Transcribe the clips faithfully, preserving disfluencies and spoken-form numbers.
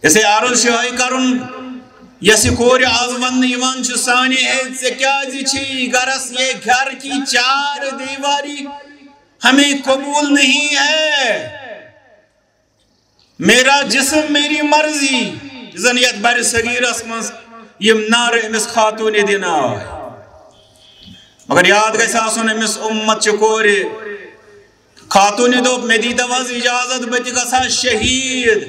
اسے عرض چھُ یِہوٚے کرُن، یۄس یہِ کورِ آز وننہٕ یِوان چھُ، سانہِ ہے، ژےٚ کیازِ چھے گرس یہ گھر کی چار دیواری ہمیں قبول نہیں ہے، میرا جسم میری مرضی، زن یتھ بر صغیرس منٛز یِم نعرٕ أمِس خاتوٗنہِ دِنہٕ آے۔ مگر یاد گژھِ آسُن، أمِس اُمت چہِ کورِ خاتوٗنہِ دوٚپ، مےٚ دیٖتو حظ اجازت، بہٕ تہِ گژھٕ ہا شہیٖد۔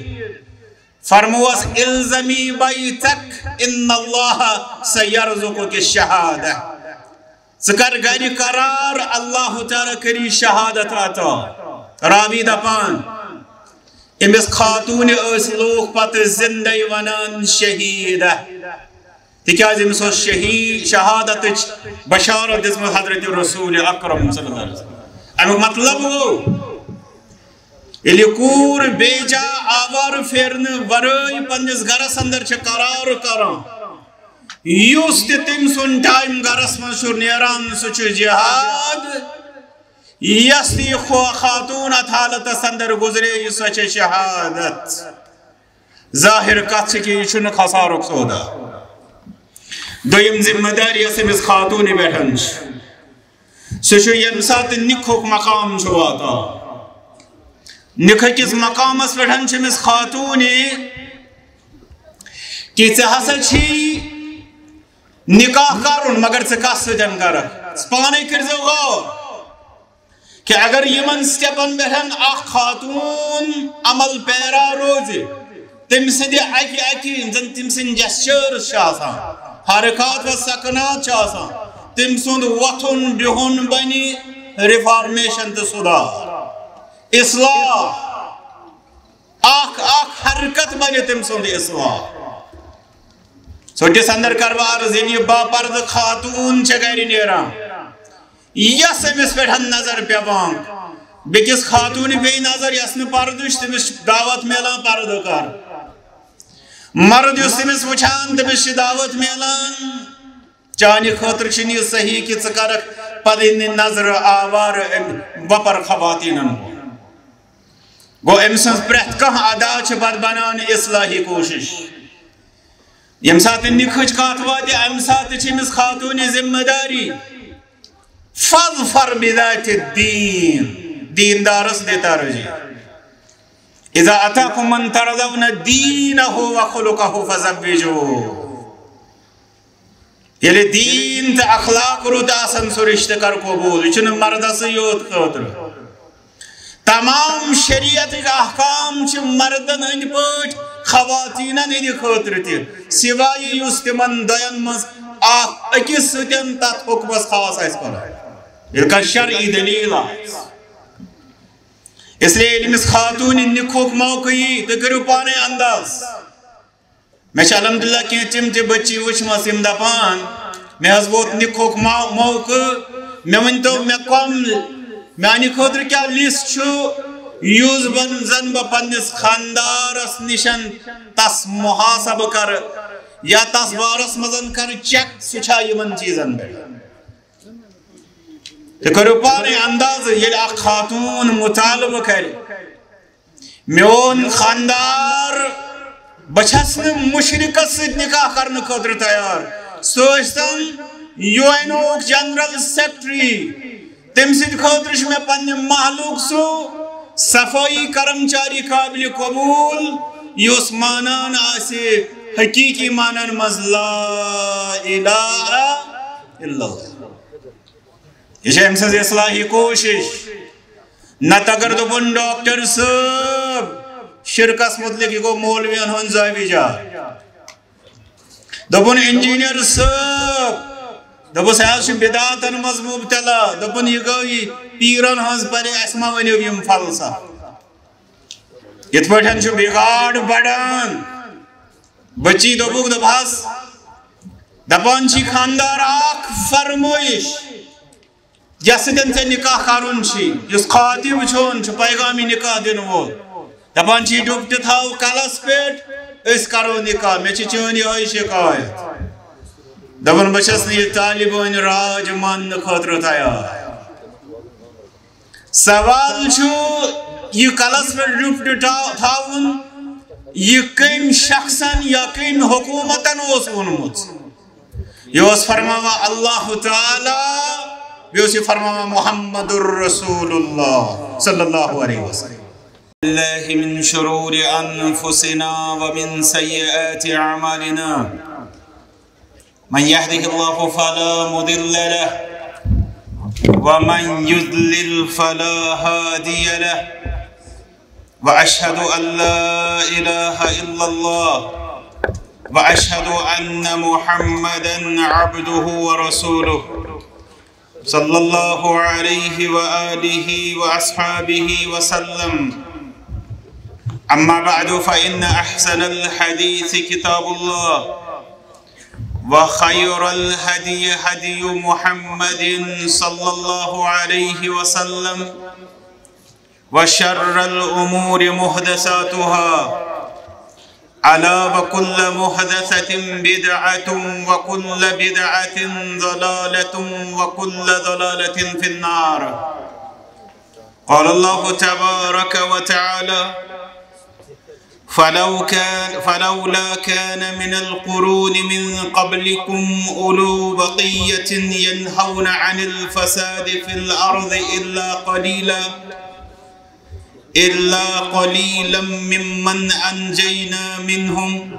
فرموس، الزمی بیتک ان اللہ سیرزقک الشہادہ۔ ژٕ کر گرِ قرار، اللہ تعالیٰ کری شہادت عطا۔ راوی دپان، أمِس خاتوٗنہِ ٲسۍ لوٗکھ پتہٕ زندے ونان شہیدہ، تِکیازِ أمِس اوس شہیٖد شہادتٕچ بشارت دِژمٕژ حضرت رسول اکرم صلی اللہ علیہ وسلم۔ امیُک مطلب گوٚو، ییٚلہِ کوٗر بے جا آوارٕ پھیرنہٕ ورٲے پننِس گرس اندر چھِ قرار کران، یُس تہِ تٔمۍ سُنٛد ٹایم گرس منٛز چھُ نیران، سُہ چھُ جہاد۔ یۄس تہِ یہِ خو-، خاتوٗن اتھ حالتس اندر گُزرے، سۄ چھےٚ شہادت۔ ظٲہر کتھ چھِ کہِ یہِ چھُنہٕ خسارُک سودا۔ دوٚیِم ذمہٕ دٲری یۄس أمِس خاتوٗنہِ پٮ۪ٹھ چھِ، سُہ چھُ ییٚمہِ ساتہٕ نِکہُک مقام چھُ واتان، نِکہٕ کِس مقامس پٮ۪ٹھ چھِ أمِس خاتوٗنہِ کہِ ژےٚ ہسا چھی نکاح کرُن، مگر ژٕ کس سۭتۍ کرکھ؟ ژٕ پانے کٔرزیو غور۔ کہ اگر یمن سٹیپن پٮ۪ٹھ اکھ خاتون عمل پیرا روزِ، تٔمۍ سٕنٛدِ اکہِ اکہِ، یِم زن تٔمۍ سٕنٛدۍ جسچٲرس چھِ آسان، حرکات و سکنات چھِ آسان، تٔمۍ سُنٛد وۄتھُن بِہُن بنہِ ریفارمیشن تہٕ سُدھار، اصلاح۔ اکھ اکھ حرکت بنہِ تٔمۍ سُنٛد اصلاح۔ ژھوٚٹِس اندر کرٕ بہٕ عرض، ییٚلہِ یہِ باپردٕ خاتون چھےٚ گرِ نیران، یس أمِس پٮ۪ٹھ نظر پیوان، بیٚکِس خاتوٗنہِ پیٚیہِ نظر یس نہٕ پردٕ چھُ، تٔمِس چھِ دعوت میلان پردٕ کر۔ مرد یُس تٔمِس وٕچھان، تٔمِس چھِ دعوت میلان۔ چانہِ خٲطرٕ چھُنہٕ یہِ صحیح کہِ ژٕ کرکھ پنٕنہِ نظرٕ آوارٕ أمۍ وۄپر خواتیٖنن کُن۔ گوٚو، أمۍ سٕنٛز پرٛٮ۪تھ کانٛہہ ادا چھِ پتہٕ بنان اصلاحی کوٗشش۔ ییٚمہِ ساتہٕ نِکہٕچ کتھ واتہِ، امہِ ساتہٕ چھِ أمِس خاتوٗنہِ ذمہٕ داری، فاظفر بذات الدین، دیندارس دِ ترجیح۔ اذا اتاکم من ترضون دینہ و خلقہ فزوجوہ۔ ییٚلہِ دیٖن تہٕ اخلاق رُت آسن، سُہ رِشتہٕ کر قبوٗل۔ یہِ چھُنہٕ مردسٕے یوت خٲطرٕ۔ تمام شریعتٕکۍ احکام چھِ مردن ہٕنٛدۍ پٲٹھۍ خواتیٖنن ہٕنٛدِ خٲطرٕ تہِ، سوایہِ یُس تِمن دۄین منٛز اکھ أکِس سۭتۍ تتھ حُکمس خاص آسہِ پران، ییٚلہِ کانٛہہ شرعی دٔلیٖل آسہِ۔ اس لیے ییٚلہِ أمِس خاتوٗنہِ نِکہُک موقعہٕ یی، تُہۍ کٔرِو پانے انداز۔ مےٚ چھِ الحمدللہ کینٛہہ تِم تہِ بٔچی وٕچھمَژ یِم دَپان، مےٚ حظ ووت نِکہُک ما-، موقعہٕ، مےٚ ؤنۍتو مےٚ کۄم، میٛانہِ خٲطرٕ کیٛاہ لِسٹ چھُ، یُس بہٕ زَن بہٕ پنٛنِس خانٛدارَس نِش تَس محاسبہٕ کَرٕ یا تَس بارَس منٛز کَرٕ چیک، سُہ چھا یِمَن چیٖزَن پٮ۪ٹھ؟ تُہۍ کٔرِو پانَے اندازٕ، ییٚلہِ اَکھ خاتوٗن مُطالبہٕ کَرِ، میون خاندار، بہٕ چھَس نہٕ مُشرِکَس سۭتۍ نِکاح کرنہٕ خٲطرٕ تیار۔ سُہ ٲسۍتن یو این اوُک جنرل سیکرٹری، تٔمۍ سٕنٛدِ خٲطرٕ چھُ مےٚ پننہِ محلُک سُہ صفٲیی کرمچاری قابلِ قبوٗل، یُس مانان آسہِ حقیٖقی معنن منٛز لا الہ الا اللہ۔ یہِ چھےٚ أمۍ سٕنٛز اصلاحی کوٗشِش۔ نتہٕ اگر دوٚپُن، ڈاکٹر صٲب، شرکس متعلق، یہِ گوٚو مولوین ہُنٛد زٲوِجہ۔ دوٚپُن، انجینئر صٲب، دوٚپُس، یہِ حظ چھُ بدعاتن منٛز مبتلا۔ دوٚپُن، یہِ گوٚو یہِ پیرن ہٕنٛز پرے، اَسہِ ما ؤنِو یِم فلسفہٕ۔ یِتھ پٲٹھۍ چھُ بِگاڑ بڑان۔ بچی دوٚپُکھ، دوٚپہَس، دپان چھی خاندار اکھ فرمٲیش، یَس سۭتۍ ژےٚ نکاح کرُن چھی، یُس خاطب چون چھُ، پیغام نکاح دِنہٕ وول۔ دپان چھی، ڈُپٹہٕ تھاو کلس پٮ۪ٹھ، أسۍ کرو نکاح، مےٚ چھِ چٲنۍ یِہوٚے شکایت۔ دپان، بہٕ چھَس نہٕ یہِ طالبٲنۍ راج ماننہٕ خٲطرٕ تیار۔ سوال چھُ، یہِ کلس پٮ۪ٹھ ڈُپٹہٕ ٹا-، تھاوُن، یہِ کٔمۍ شخصن یا کٔمۍ حکومتن اوس ووٚنمُت؟ یہِ اوس فرماوان اللہ تعالیٰ، بیٚیہِ اوس یہِ فرماوان محمد رسول اللہ صلی اللہ علیہ وسلم۔ بالله من شرور أنفسنا ومن سيئات أعمالنا۔ من يهده الله فلا مضل له، ومن يضلل فلا هادي له، وأشهد أن لا إله إلا الله، وأشهد أن محمدا عبده ورسوله، صلى الله عليه وآله وأصحابه وسلم. أما بعد، فإن أحسن الحديث كتاب الله، وخير الهدي هدي محمد صلى الله عليه وسلم، وشر الأمور محدثاتها، ألا وكل محدثة بدعة، وكل بدعة ضلالة، وكل ضلالة في النار. قال الله تبارك وتعالى: فلو كان، فلولا كان من القرون من قبلكم أولو بقية ينهون عن الفساد في الأرض إلا قليلا، إلا قليلا ممن أنجينا منهم،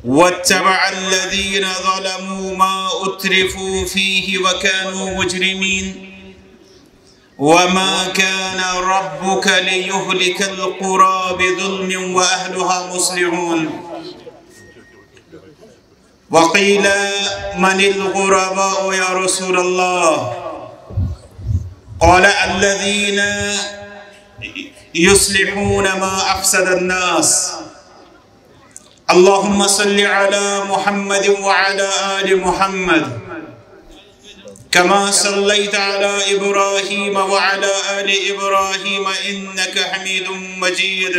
واتبع الذين ظلموا ما أترفوا فيه وكانوا مجرمين. وما كان ربك ليهلك القرى بظلم وأهلها مصلحون. وقيل: من الغرباء يا رسول الله؟ قال: الذين يصلحون ما أفسد الناس. اللهم صل على محمد وعلى آل محمد، كما صليت على إبراهيم وعلى آل إبراهيم إنك حميد مجيد.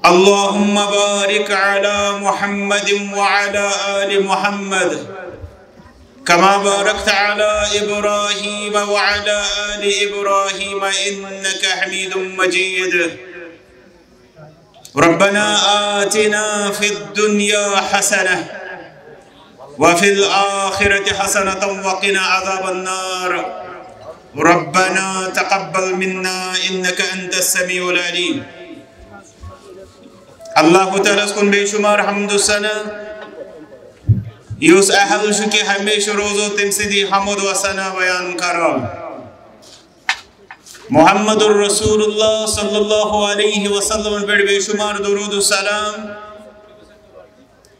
اللهم بارك على محمد وعلى آل محمد، كما باركت على إبراهيم وعلى آل إبراهيم إنك حميد مجيد. ربنا آتنا في الدنيا حسنة وفي الآخرة حسنة وقنا عذاب النار. ربنا تقبل منا إنك أنت السميع العليم. اللہ تعالیٰ ہس کُن بے شمار حمد و ثنا، یُس اہل چھُ کہ ہمیشہ روزو تٔمۍ سٕنٛدی حمد و ثنا بیان کران۔ محمد رسول اللہ صلی اللہ علیہ وسلم پٮ۪ٹھ بے شمار درود و سلام۔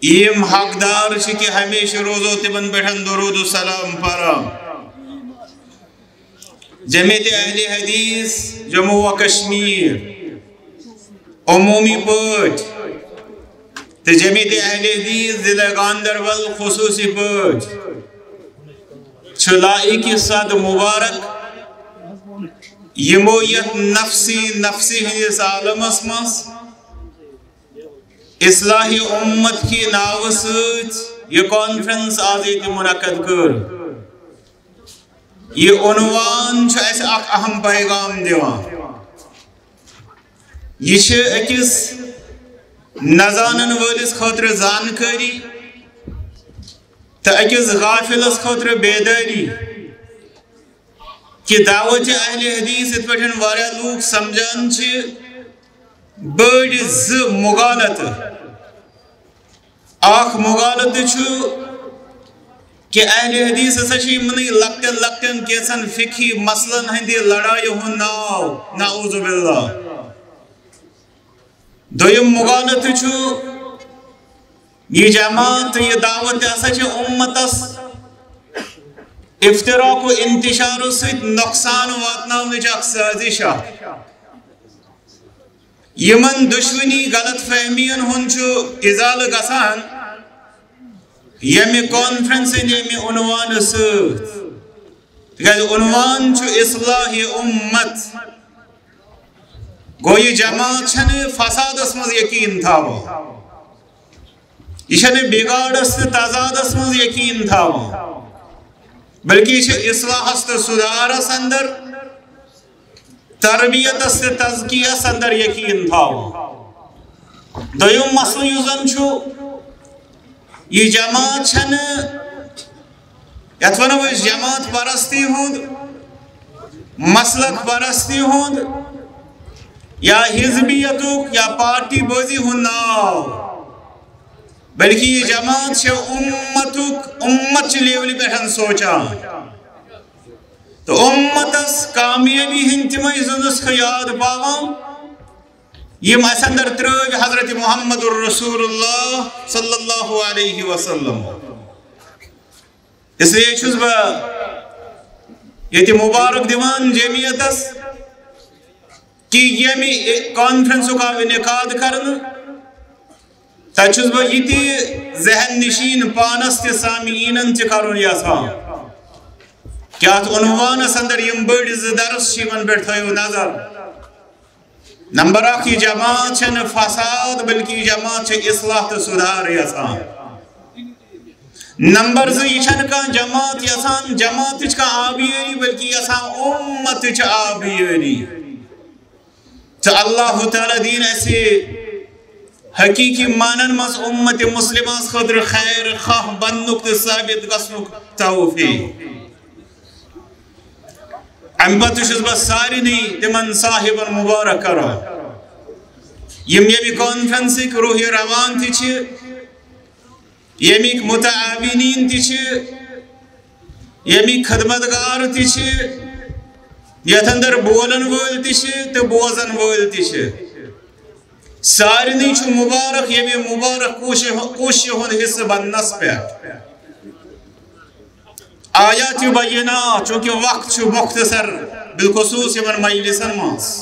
یِم حقدار چھِ کہ ہمیشہ روزو تِمن پٮ۪ٹھ درود و سلام پران۔ جمعیت اہل حدیث جموں و کشمیر عمومی پٲٹھۍ تہٕ جمعیت اہل حدیث ضلع گاندربل خصوصی پٲٹھۍ چھُ لائق صد مبارک، یِمو یتھ نفسی نفسی ہٕنٛدِس عالمس منٛز اصلاح امت کہِ ناوٕ سۭتۍ یہِ کانفرنس آز ییٚتہِ منعقد کٔر۔ یہِ عنوان چھُ اَسہِ اکھ اہم پیغام دِوان۔ یہِ چھِ أکِس نہ زانن وٲلِس خٲطرٕ زانکٲری تہٕ أکِس غافلس خٲطرٕ بیدٲری۔ کہِ دعوت اہل حدیث یِتھ پٲٹھۍ واریاہ لوٗکھ سمجھان چھِ، بٔڑۍ زٕ مغالطہٕ۔ اکھ مغالطہٕ چھُ کہِ اہل حدیث ہسا چھِ یِمنٕے لۄکٹٮ۪ن لۄکٹٮ۪ن کینٛژھن فقہی مسلن ہٕنٛدِ لڑایہِ ہُنٛد ناو، نعوذ باللہ۔ دوٚیِم مغالطہٕ چھُ، یہِ جماعت تہٕ یہِ دعوت تہِ ہسا چھِ اُمتس افتراق و انتشارو سۭتۍ نۄقصان واتناونٕچ اکھ سازش اکھ۔ یِمن دشمنی غلط فہمین ہُنٛد چھُ ازالہٕ گژھان ییٚمہِ کانفرنس ہٕنٛدِ ییٚمہِ عنوانہٕ سۭتۍ، تِکیازِ عنوان چھُ اصلاح امت۔ گوٚو، یہِ جماعت چھنہٕ فسادس منٛز یقین تھاوان، یہِ چھنہٕ بگاڑس تہٕ تضادس منٛز یقین تھاوان، بلکہ یہِ چھِ اصلاحس تہٕ سدھارس اندر، تربیتس تہٕ تزکیس اندر یقین تھاوان۔ دوٚیُم مسلہٕ یُس زن چھُ، یہِ جماعت چھنہٕ، یتھ ونو أسۍ جماعت پرستی ہُنٛد، مسلک پرستی ہُنٛد، یا حزبیتُک یا پارٹی بٲزی ہُنٛد ناو، بلکہ یہِ جماعت چھِ اُمتُک، اُمت چہِ لیولہِ پٮ۪ٹھ سونٛچان۔ تہٕ اُمتس کامیٲبی ہٕنٛدۍ تِمے زٕ نُسخہٕ یاد پاوان، یِم اَسہِ اندر ترٲوۍ حضرت محمد رسول اللہ صلی اللہ علیہ وسلم۔ اس لیے چھُس بہٕ ییٚتہِ مبارک دِوان جمعیتس کہِ ییٚمہِ کانفرنسُک آو انعقاد کرنہٕ، تتہِ چھُس بہٕ یہِ تہِ ذہن نشین پانس تہِ سامعیٖنن تہِ کرُن یژھان کہِ اتھ عنوانس اندر یِم بٔڑۍ زٕ درس چھِ، یِمن پٮ۪ٹھ تھٲیِو نظر۔ نمبر اکھ، یہِ جماعت چھنہٕ فساد، بلکہ یہِ جماعت چھِ اصلاح تہٕ سُدھار یژھان۔ نمبر زٕ، یہِ چھنہٕ کانٛہہ جماعت یژھان جماعتٕچ کانٛہہ آبیٲری، بلکہ یژھان اُمتٕچ آبیٲری۔ تہٕ اللہ تعالیٰ دِیِن اَسہِ حقیقی معنن منٛز اُمت مسلمس خٲطرٕ خیر خواہ بننُک تہٕ ثابت گژھنُک توفیق۔ امہِ پتہٕ چھُس بہٕ سارنٕے تِمن صاحبن مبارک کران، یِم ییٚمہِ کانفرنسٕکۍ روح روان تہِ چھِ، ییٚمِکۍ متعاونین تہِ چھِ، ییٚمِکۍ خدمتگار تہِ چھِ، یتھ اندر بولن وٲلۍ تہِ چھِ تہٕ بوزن وٲلۍ تہِ چھِ۔ سارنٕے چھُ مبارک ییٚمہِ مبارک کوشہِ، کوشہِ ہُنٛد حصہٕ بننس پٮ۪ٹھ۔ آیات بینات، چونکہ وقت چھُ مختصر، بالخصوص یِمن مجلسن منٛز۔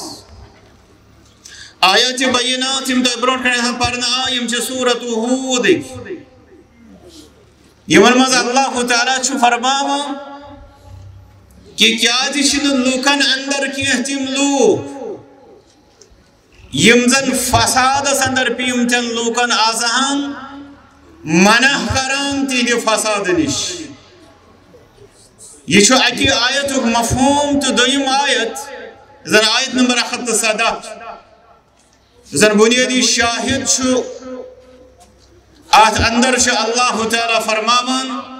آیات بینات یِم تۄہہِ برونٛٹھ کنہِ آسان پرنہٕ آیہِ، یِم چھِ سورت ہوٗدٕکۍ۔ یِمن منٛز اللہ تعالیٰ چھُ فرماوان کہِ کیازِ چھِنہٕ لوٗکن اندر کینٛہہ تِم لوٗکھ یِم زن فسادس اندر پیمتٮ۪ن لوٗکن آسہٕ ہن منع کران تِہنٛدِ فساد نِش۔ یہِ چھُ اَکہِ آیتُک مفہوم تہٕ دوٚیِم آیت، زن آیت نمبر اکھ ہتھ تہٕ سداہ، زن بنیٲدی شاہد چھُ، اتھ اندر چھُ اللہ تعالیٰ فرماوان،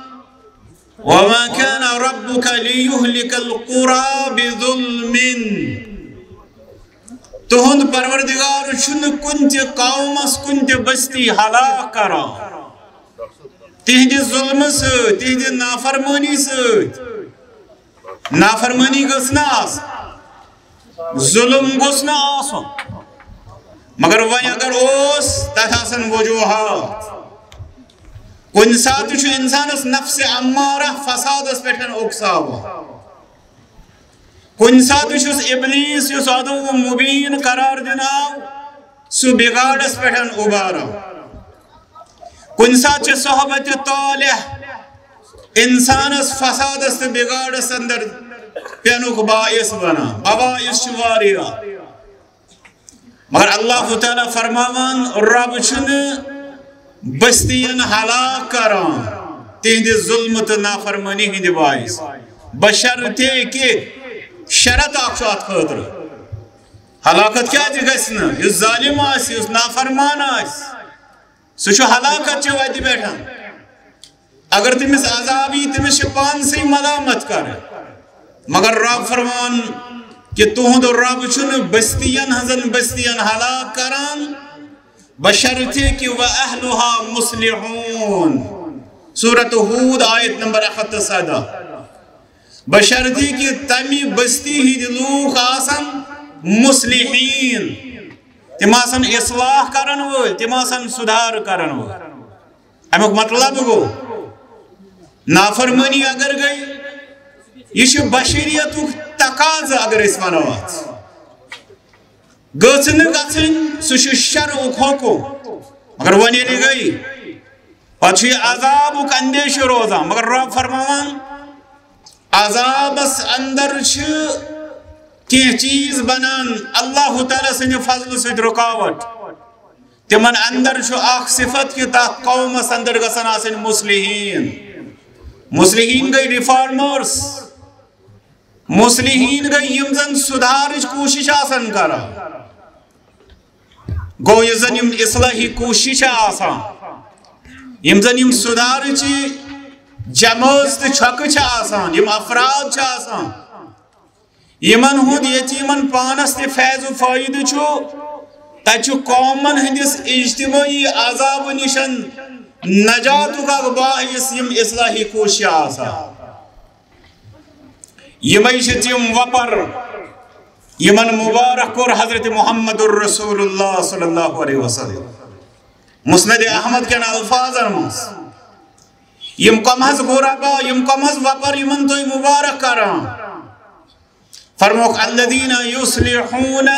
وما كان ربك ليهلك القرى بظلم۔ تُہُنٛد پروردگار چھُنہٕ کُنہِ تہِ قومس، کُنہِ تہِ بستی ہلاک کران تِہنٛدِ ظلمہٕ سۭتۍ، تِہنٛدِ نافرمٲنی سۭتۍ۔ نافرمٲنی گٔژھ نہٕ آسٕنۍ، ظلم گوٚژھ نہٕ آسُن۔ مگر وۄنۍ اگر اوس، تتھ آسن وجوہات۔ کُنہِ ساتہٕ چھُ انسانس نفس امارہ فسادس پٮ۪ٹھ اکساوان۔ کُنہِ ساتہٕ چھُس ابلیس، یُس عدو مبین قرار دِنہٕ آو، سُہ بگاڑس پٮ۪ٹھ اُباران۔ کُنہِ ساتہٕ چھِ صحبت طالح انسانس فسادس تہٕ بگاڑس اندر پینُک باعث بنان۔ بواعث چھِ واریاہ۔ مگر اللہ تعالیٰ فرماوان، رب چھُنہٕ بستین ہلاک کران تِہنٛدِ ظلمہٕ تہٕ نافرمٲنی ہٕنٛدِ باعث، بشرطے کہِ شرط اکھ چھُ اتھ خٲطرٕ۔ ہلاکت کیازِ گژھِ نہٕ؟ یُس ظالم آسہِ، یُس نافرمان آسہِ، سُہ چھُ ہلاکت چہِ وتہِ پٮ۪ٹھ۔ اگر تٔمِس عذاب یی، تٔمِس چھِ پانسٕے ملامت کرٕنۍ۔ مگر رب فرمان کہِ تُہُنٛد رب چھُنہٕ بستین ہٕنٛزن بستین ہلاک کران، بشرطے کہِ وَأَهْلُهَا مُصْلِحُونَ۔ سورت ہوٗد، آیت نمبر اکھ ہتھ تہٕ سداہ۔ بشرطے کہِ تمہِ بستی ہٕنٛدۍ لوٗکھ آسن مصلحین، تِم آسن اصلاح کرن وٲلۍ، تِم آسن سُدھار کرن وٲلۍ۔ امیُک مطلب گوٚو، نافرمٲنی اگر گٔے، یہِ چھُ بشریتُک تقاضہٕ، اگر أسۍ ونو اتھ۔ گٔژھ نہٕ گژھٕنۍ، سُہ چھُ شرعُک حکم۔ مگر وۄنۍ ییٚلہِ گٔے، پتہٕ چھُ یہِ عذابُک اندیشہٕ روزان۔ مگر رب فرماوان، عذابس اندر چھِ کینٛہہ چیٖز بنان اللہ تعالیٰ سٕنٛدِ فضلہٕ سۭتۍ رُکاوٹ۔ تِمن اندر چھُ اکھ صفت کہِ تتھ قومس اندر گژھن آسٕنۍ مصلحین۔ مصلحین گٔے ریفارمرز۔ مصلحین گٔے یِم زن سُدھارٕچ کوٗشش آسن کران۔ گوٚو، یُس زن یِم اصلاحی کوٗشش چھِ آسان، یِم زن یِم سُدھارٕچہِ جمٲژ تہٕ چھۄکہٕ چھِ آسان، یِم افراد چھِ آسان، یِمن ہُنٛد ییٚتہِ یِمن پانس تہِ فیض و فٲیدٕ چھُ، تتہِ چھُ قومن ہٕنٛدِس اجتمٲعی عذابہٕ نِشن نجاتُک اکھ باعث یِم اصلاحی کوٗشش آسان۔ یِمے چھِ تِم وۄپر یِمن مبارک کوٚر حضرت محمد رسول اللہ صلی اللہ علیہ وسلم۔ مسند احمد کٮ۪ن الفاظن منٛز، یِم کم حظ غربا، یِم کم حظ وۄپر یِمن تُہۍ مبارک کران۔ فرموکھ، الذین یصلحون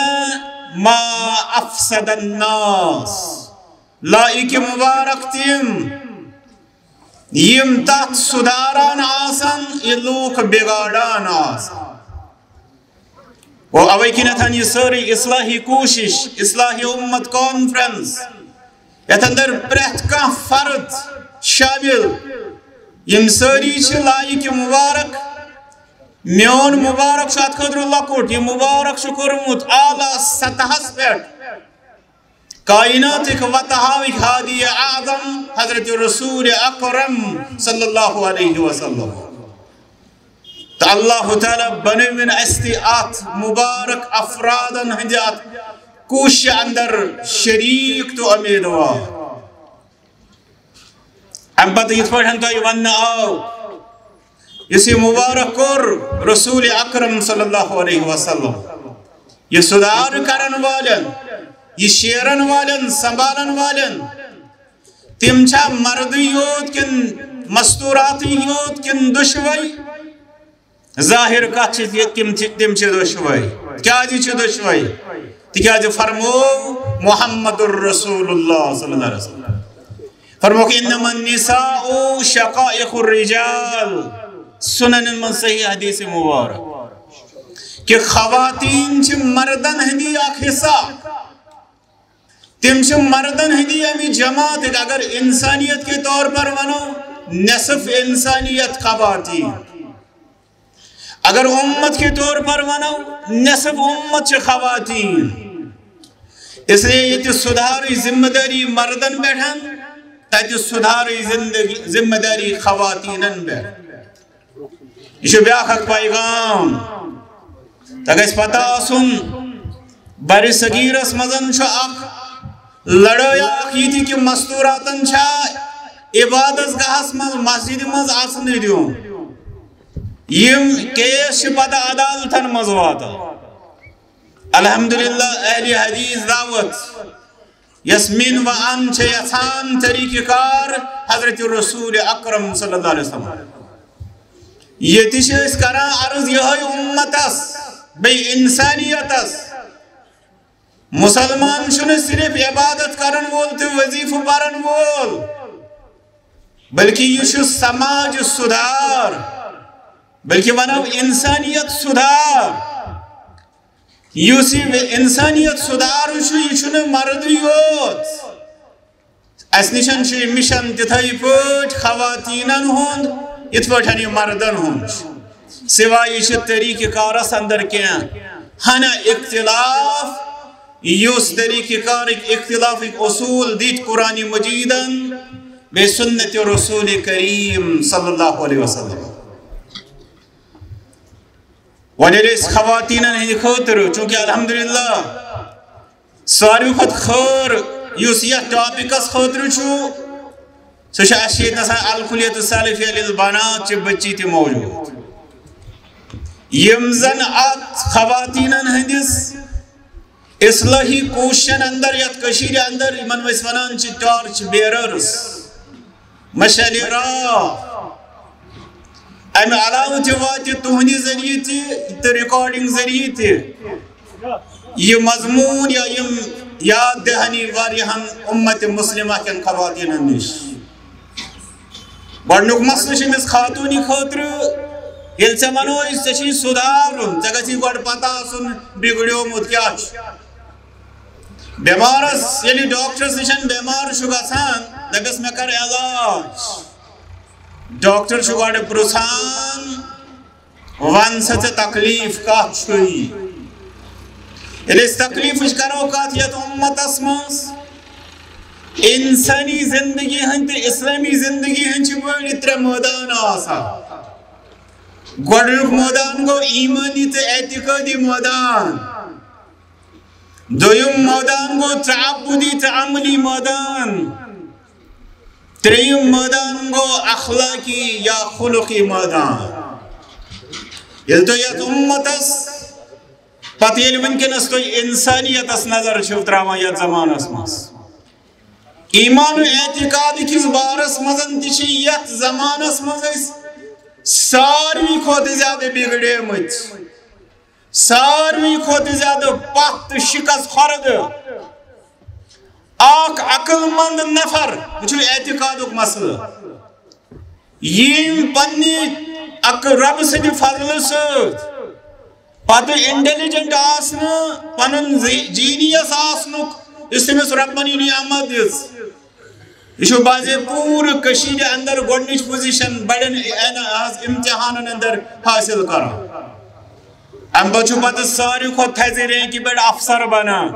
ما افسد الناس، لائق مبارک تِم یِم تتھ سُدھاران آسن، یہِ لوٗکھ بگاڑان آسن۔ گوٚو، اوے کِنیتھ یہِ سٲرٕے اصلاحی کوٗشش، اصلاحی امت کانفرنس، یتھ اندر پرٛٮ۪تھ کانٛہہ فرد شٲمِل، یِم سٲری چھِ لایق مبارک۔ میون مبارک چھُ اتھ خٲطرٕ لۄکُٹ، یہِ مبارک چھُ کوٚرمُت اعلیٰ سطحس پٮ۪ٹھ کائناتٕکۍ وتہٕ ہاوٕکۍ ہادی اعظم حضرت رسول اکرم صلی اللہ علیہ وسلم۔ تہٕ اللہ تعالیٰ بنٲوِن اَسہِ تہِ اَتھ مُبارک افرادن ہٕنٛدِ اَتھ کوٗششہِ اندر شریٖک تہٕ اُمیٖدوار۔ اَمہِ پتہٕ یِتھ پٲٹھۍ تۄہہِ وننہٕ آو، یُس یہِ مُبارک کوٚر رسول اکرم صلی اللہ علیہ وسلم، یہِ سُدھار کرن والٮ۪ن، یہِ شیرن والٮ۪ن، سنبھالن والٮ۪ن، تِم چھا مردٕے یوت کِنہٕ مستوٗراتٕے یوت کِنہٕ دُشوے؟ ظٲہِر کتھ چھِ یہِ، تِم چھِ، تِم چھِ دۄشوے۔ کیازِ چھِ دۄشوے؟ تِکیازِ فرموو محمد رسول اللہ صلی اللہ علیہ وسلم، فرمووُکھ، "انما النساء شقائق الرجال"۔ سننن منٛز صحیح حدیث مبارک کہ خواتین چھِ مردن ہٕنٛدی اکھ حصہ۔ تِم چھِ مردن ہٕنٛدی اَمہِ جماعتٕکۍ، اگر انسانیت کے طور پر ونو، نصف انسانیت خواتین۔ اگر امت کے طور پر ونو، نصف امت چھِ خواتین۔ اس لیے ییٚتہِ سُدھارٕچ ذمہ دٲری مردن پٮ۪ٹھ، تتہِ سُدھارٕچ زندگی، ذمہ دٲری خواتینن پٮ۪ٹھ۔ یہِ چھُ بیٛاکھ اکھ پیغام۔ تۄہہِ گژھِ پتہ آسُن، برِ صغیرس منٛز چھُ اکھ لڑٲے اکھ یہِ تہِ کہِ مستوٗراتن چھا عبادت گاہس منٛز، مسجدِ منٛز اژنہٕ دیُن۔ یِم کیس چھِ پتہٕ عدالتن منٛز واتان۔ الحمدللہ، اہلِ حدیث دعوت یس مین و ان چھِ یژھان طریقہ کار حضرت رسول اکرم صلی اللہ علیہ وسلم۔ ییٚتہِ چھِ أسۍ کران عرض یِہوٚے اُمتس، بیٚیہِ انسانیتس۔ مسلمان چھُنہٕ صرف عبادت کرن وول تہٕ وظیفہٕ پرن وول، بلکہ یہِ چھُ سماج سُدھار، بلکہ ونو انسانیت سُدھار۔ یُس یہِ انسانیت سُدھار چھُ، یہِ چھُنہٕ مردٕے یوت۔ اَسہِ نِش چھُ یہِ مِشن تِتھَے پٲٹھۍ خواتیٖنن ہُنٛد، یِتھ پٲٹھۍ یہِ مردن ہُنٛد چھُ۔ سوائے یہِ چھِ طریٖقہٕ کارس اندر کینٛہہ ہنا اختلاف، یُس طریٖقہٕ کارٕکۍ اختلافٕکۍ اصوٗل دِتۍ قرآن مجیدن بیٚیہِ سنت رسول کریم صلی اللہ علیہ وسلم۔ وۄنۍ ییٚلہِ أسۍ خواتیٖنن ہٕنٛدِ خٲطرٕ، چوٗنٛکہِ الحمدللہ ساروی کھۄتہٕ خٲر یُس یتھ ٹاپکس خٲطرٕ چھُ، سُہ چھُ اَسہِ ییٚتہِ نسا الکلیت السلفیہ للبنات چہِ بچی تہِ موجود، یِم زن اتھ خواتیٖنن ہٕنٛدِس اصلاحی کوٗششن اندر، یتھ کٔشیٖرِ اندر یِمن أسۍ ونان چھِ ٹارچ بیررس، مشعل راہ۔ امہِ علاوٕ تہِ واتہِ تُہنٛدِ ذٔریعہٕ تہِ تہٕ ریکارڈنگ ذٔریعہٕ تہِ یہِ مضموٗن یا یِم یاد دہانی واریاہن امت مسلمہ کٮ۪ن خواتیٖنن نِش۔ گۄڈٕنیُک مسلہٕ چھُ أمِس خاتوٗنہِ خٲطرٕ، ییٚلہِ ژےٚ ونو أسۍ ژےٚ چھُے سُدھارُن، ژےٚ گژھی گۄڈٕ پتہ آسُن بِگڑیومُت کیٛاہ چھُ۔ بٮ۪مارس ییٚلہِ ڈاکٹرس نِش بٮ۪مار چھُ گژھان، دپٮ۪س، "مےٚ کر علاج"، ڈاکٹر چھُ گۄڈٕ پرژھان، "ون سا، ژےٚ تکلیف کتھ چھُے؟" ییٚلہِ أسۍ تکلیفٕچ کرو کتھ یتھ امتس منٛز، انسٲنی زندگی ہٕنٛدۍ تہٕ اسلٲمی زندگی ہٕنٛدۍ چھِ بٔڑۍ ترٛےٚ مٲدان آسان۔ گۄڈٕنیُک مٲدان گوٚو ایمٲنی تہٕ اعتقٲدی مٲدان۔ دوٚیُم مٲدان گوٚو تعبدی تہٕ عملی مٲدان۔ ترٛیٚیِم مٲدان گوٚو اخلٲقی یا خلقی مٲدان۔ ییٚلہِ تُہۍ یتھ امتس، پتہٕ ییٚلہِ وٕنکیٚنس تُہۍ انسانیتس نظر چھِو تراوان یتھ زمانس منٛز، ایمان و اعتقاد کِس بارس منٛز تہِ چھِ یتھ زمانس منٛز أسۍ ساروی کھۄتہٕ زیادٕ بگڑیمٕتۍ، ساروی کھۄتہٕ زیادٕ پتھ تہٕ شکست خوردٕ۔ اکھ عقل مند نفر، وٕچھِو اعتقادُک مسلہٕ، یِم پننہِ اکھ رب سٕنٛدِ فضلہٕ سۭتۍ پتہٕ انٹیلیجنٹ آسنہٕ، پنُن جینیس آسنُک، یُس تٔمِس ربن یہِ نعمت دِژ۔ یہِ چھُ باسے پوٗرٕ کٔشیٖرِ اندر گۄڈٕنِچ پوزیشن بڑٮ۪ن، یعنی، حظ، امتحانن اندر حٲصِل کران۔ امہِ پتہٕ چھُ پتہٕ ساروی کھۄتہٕ تھزِ رینکہِ پٮ۪ٹھ افسر بنان۔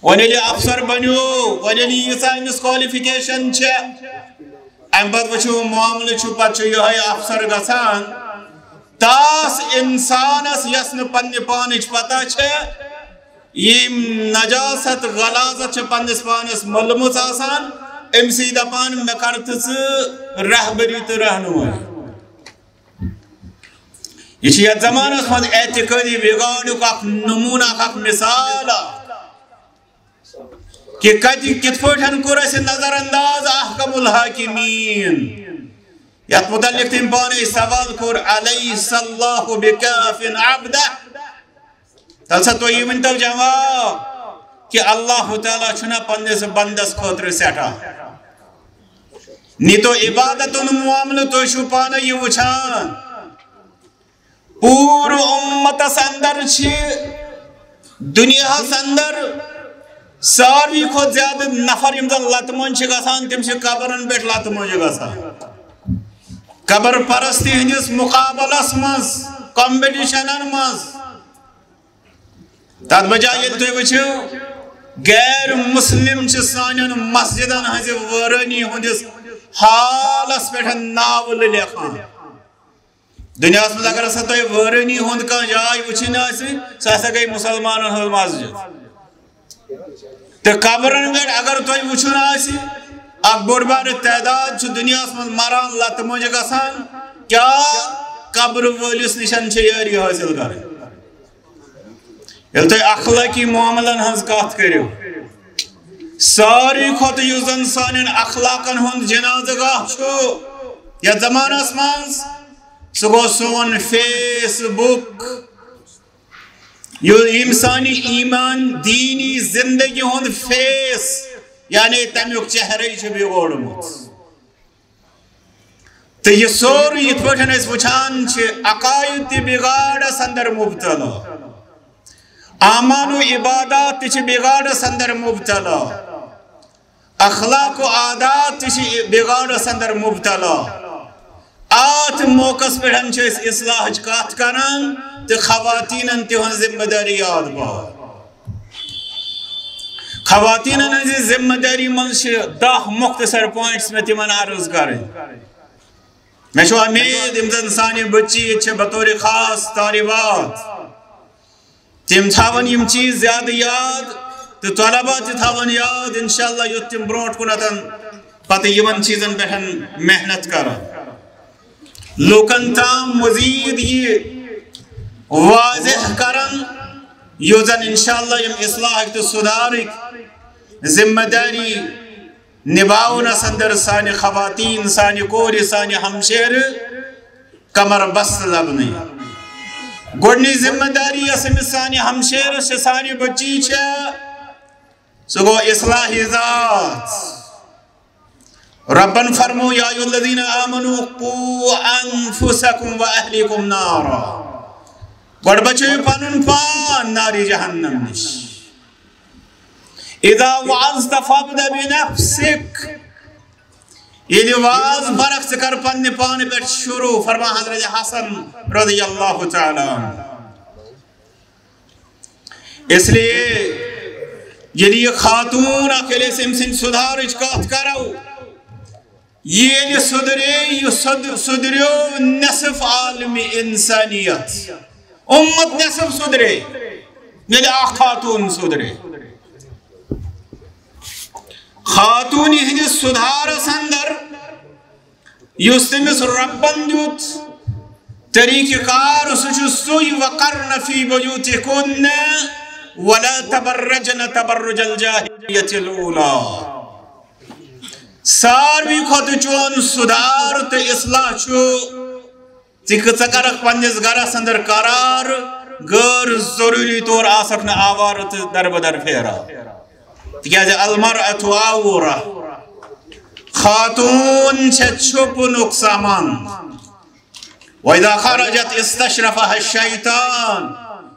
وۄنۍ ییٚلہِ افسر بنیو، وۄنۍ ییٚلہِ ییٖژاہ أمِس کوالیفکیشن چھےٚ، امہِ پتہٕ وٕچھِو معاملہٕ چھُ، پتہٕ چھُ یِہوٚے افسر گژھان۔ تاس انسانس یس نہٕ پننہِ پانٕچ پتہ چھےٚ، یِم نجاست غلاظت چھِ پننِس پانس مٔلمٕژ آسان، أمۍ سٕے دپان، مےٚ کر تہٕ ژٕ رہبری تہٕ رہنمٲیی۔ یہِ چھِ یتھ زمانس منٛز اعتقٲدی بگاڑُک اکھ نمونہٕ، اکھ، اکھ مثال اکھ، کہِ کتہِ کِتھ پٲٹھۍ کوٚر اسہِ نظر انداز احکم الحاکمین، یتھ متعلق تٔمۍ پانے سوال کوٚر، الیس اللہ بکاف عبدہ؟ تَلہٕ سا تُہۍ یہِ ؤنۍتو جواب کہِ اللہ تعالیٰ چھُنہ پننِس بندس خٲطرٕ سٮ۪ٹھاہ؟ نی تو عبادتُن معاملہٕ، تُہۍ چھِو پانہٕ یہِ وٕچھان۔ پوٗرٕ اُمتس اندر چھِ دُنیاہس اندر ساروی کھۄتہٕ زیادٕ نفر یِم زن لتہٕ مۄنجہِ چھِ گژھان، تِم چھِ قبرن پٮ۪ٹھ لتہٕ مۄنجہِ گژھان۔ قبر پرستی ہٕنٛدِس مقابلس منٛز، کمپٹیشنن منٛز۔ تتھ بجایہِ ییٚلہِ تُہۍ وٕچھِو، غیر مسلم چھِ سانٮ۪ن مسجدن ہٕنٛزِ وٲرٲنی ہٕنٛدِس حالس پٮ۪ٹھ ناولہٕ لیکھان۔ دُنیاہس منٛز اگر ہسا تۄہہِ وٲرٲنی ہُنٛد کانٛہہ جاے وٕچھِنۍ آسہِ، سۄ ہسا گٔے مُسلمانن ہٕنٛز مسجد۔ تہٕ قبرن پٮ۪ٹھ اگر تۄہہِ وٕچھُن آسہِ، اکھ بوٚڑ بارٕ تعداد چھُ دُنیاہس منٛز مران، لتہٕ مۄنجہِ گژھان، کیٛاہ قبرٕ وٲلِس نِش چھِ یٲری حٲصِل کرٕنۍ؟ ییٚلہِ تُہۍ اخلٲقی معاملن ہٕنٛز کتھ کٔرِو، ساروی کھۄتہٕ یُس زن سانٮ۪ن اخلاقن ہُنٛد جنازٕ گاہ چھُ یتھ زمانس منٛز، سُہ گوٚو سون فیس بُک، یُس ییٚمۍ سانہِ ایمان دینی زندگی ہُنٛد فیس، یعنی تمیُک چہرے چھُ بگوڑمُت۔ تہٕ یہِ سورُے یِتھ پٲٹھۍ أسۍ وٕچھان چھِ، عقاید تہِ بِگاڑس اندر مبتلا، اعمال و عبادات تہِ چھِ بِگاڑس اندر مبتلا، اخلاق و عادات تہِ چھِ بِگاڑس اندر مبتلا۔ اتھ موقعس پٮ۪ٹھ چھِ أسۍ اصلاحٕچ کتھ کران تہٕ خواتینن تِہنٛز ذمہ دٲری یاد پاوان۔ خواتینن ہٕنٛزِ ذمہ دٲری منٛز چھِ دَہ مختصر پوینٹس مےٚ تِمن عرض کرٕنۍ۔ مےٚ چھُ امید یِم زن سانہِ بچی ییٚتہِ چھِ بطور خاص طالبات، تِم تھاون یِم چیٖز زیادٕ یاد تہٕ طلبہ تہِ تھاون یاد، انشاءاللہ، یُتھ تِم برونٛٹھ کُنتھ پتہٕ یِمن چیٖزن پٮ۪ٹھ محنت کرن، لوٗکن تام مزید یہِ واضح کرن، یُتھ زن انشاءاللہ یِم اصلاحٕکۍ تہٕ سُدھارٕکۍ ذمہ دٲری نباونس اندر سانہِ خواتین، سانہِ کورِ، سانہِ ہمشیرٕ کمر بست لبنہٕ یِن۔ گۄڈٕنِچ ذمہ دٲری یۄس أمِس سانہِ ہمشیرس چھِ، سانہِ بچی چھےٚ، سُہ گوٚو اصلاح ذات۔ ربن فرمو، یا ایھا الذین آمنوا قوا انفسکم و اہلیکم نارا۔ گۄڈٕ بچٲیِو پنُن پان نارِ جہنم نِش۔ اذا وعظت فابدأ بنفسک۔ ییٚلہِ واز فرق ژٕ کر پننہِ پانہٕ پٮ۪ٹھ شروع، فرمان حضرت حسن رضی اللہ تعالیٰ عنہ۔ اس لیے ییٚلہِ یہِ خاتوٗن اکھ، ییٚلہِ أسۍ أمۍ سٕنٛدِ سُدھارٕچ کتھ کرو، ییٚلہِ سُدھرے، یہِ سُد-، سُدھریو نصف عالمِ انسانیت، اُمت نصف سُدھرے، ییٚلہِ اکھ خاتوٗن سُدھرے۔ خاتوٗن یِہنٛدِس سُدھارس اندر یُس تٔمِس رۄبن دیُت طریٖقہٕ کار، سُہ چھُ سُے، "وقرن فی بیوتکن ولا تبرجن تبرج الجاہلیۃ الاولی۔" ساروی کھۄتہٕ چون سُدھار تہٕ اصلاح چھُ ژٕ کہِ ژٕ کرکھ پننِس گرس اندر قرار، غٲر ضروٗری طور آسکھ نہٕ آوارٕ تہٕ دربدر پھیران۔ تِکیازِ المرأة عورة، خاتوٗن چھےٚ چھُپنُک سامان۔ وإذا خرجت استشرفها الشيطان،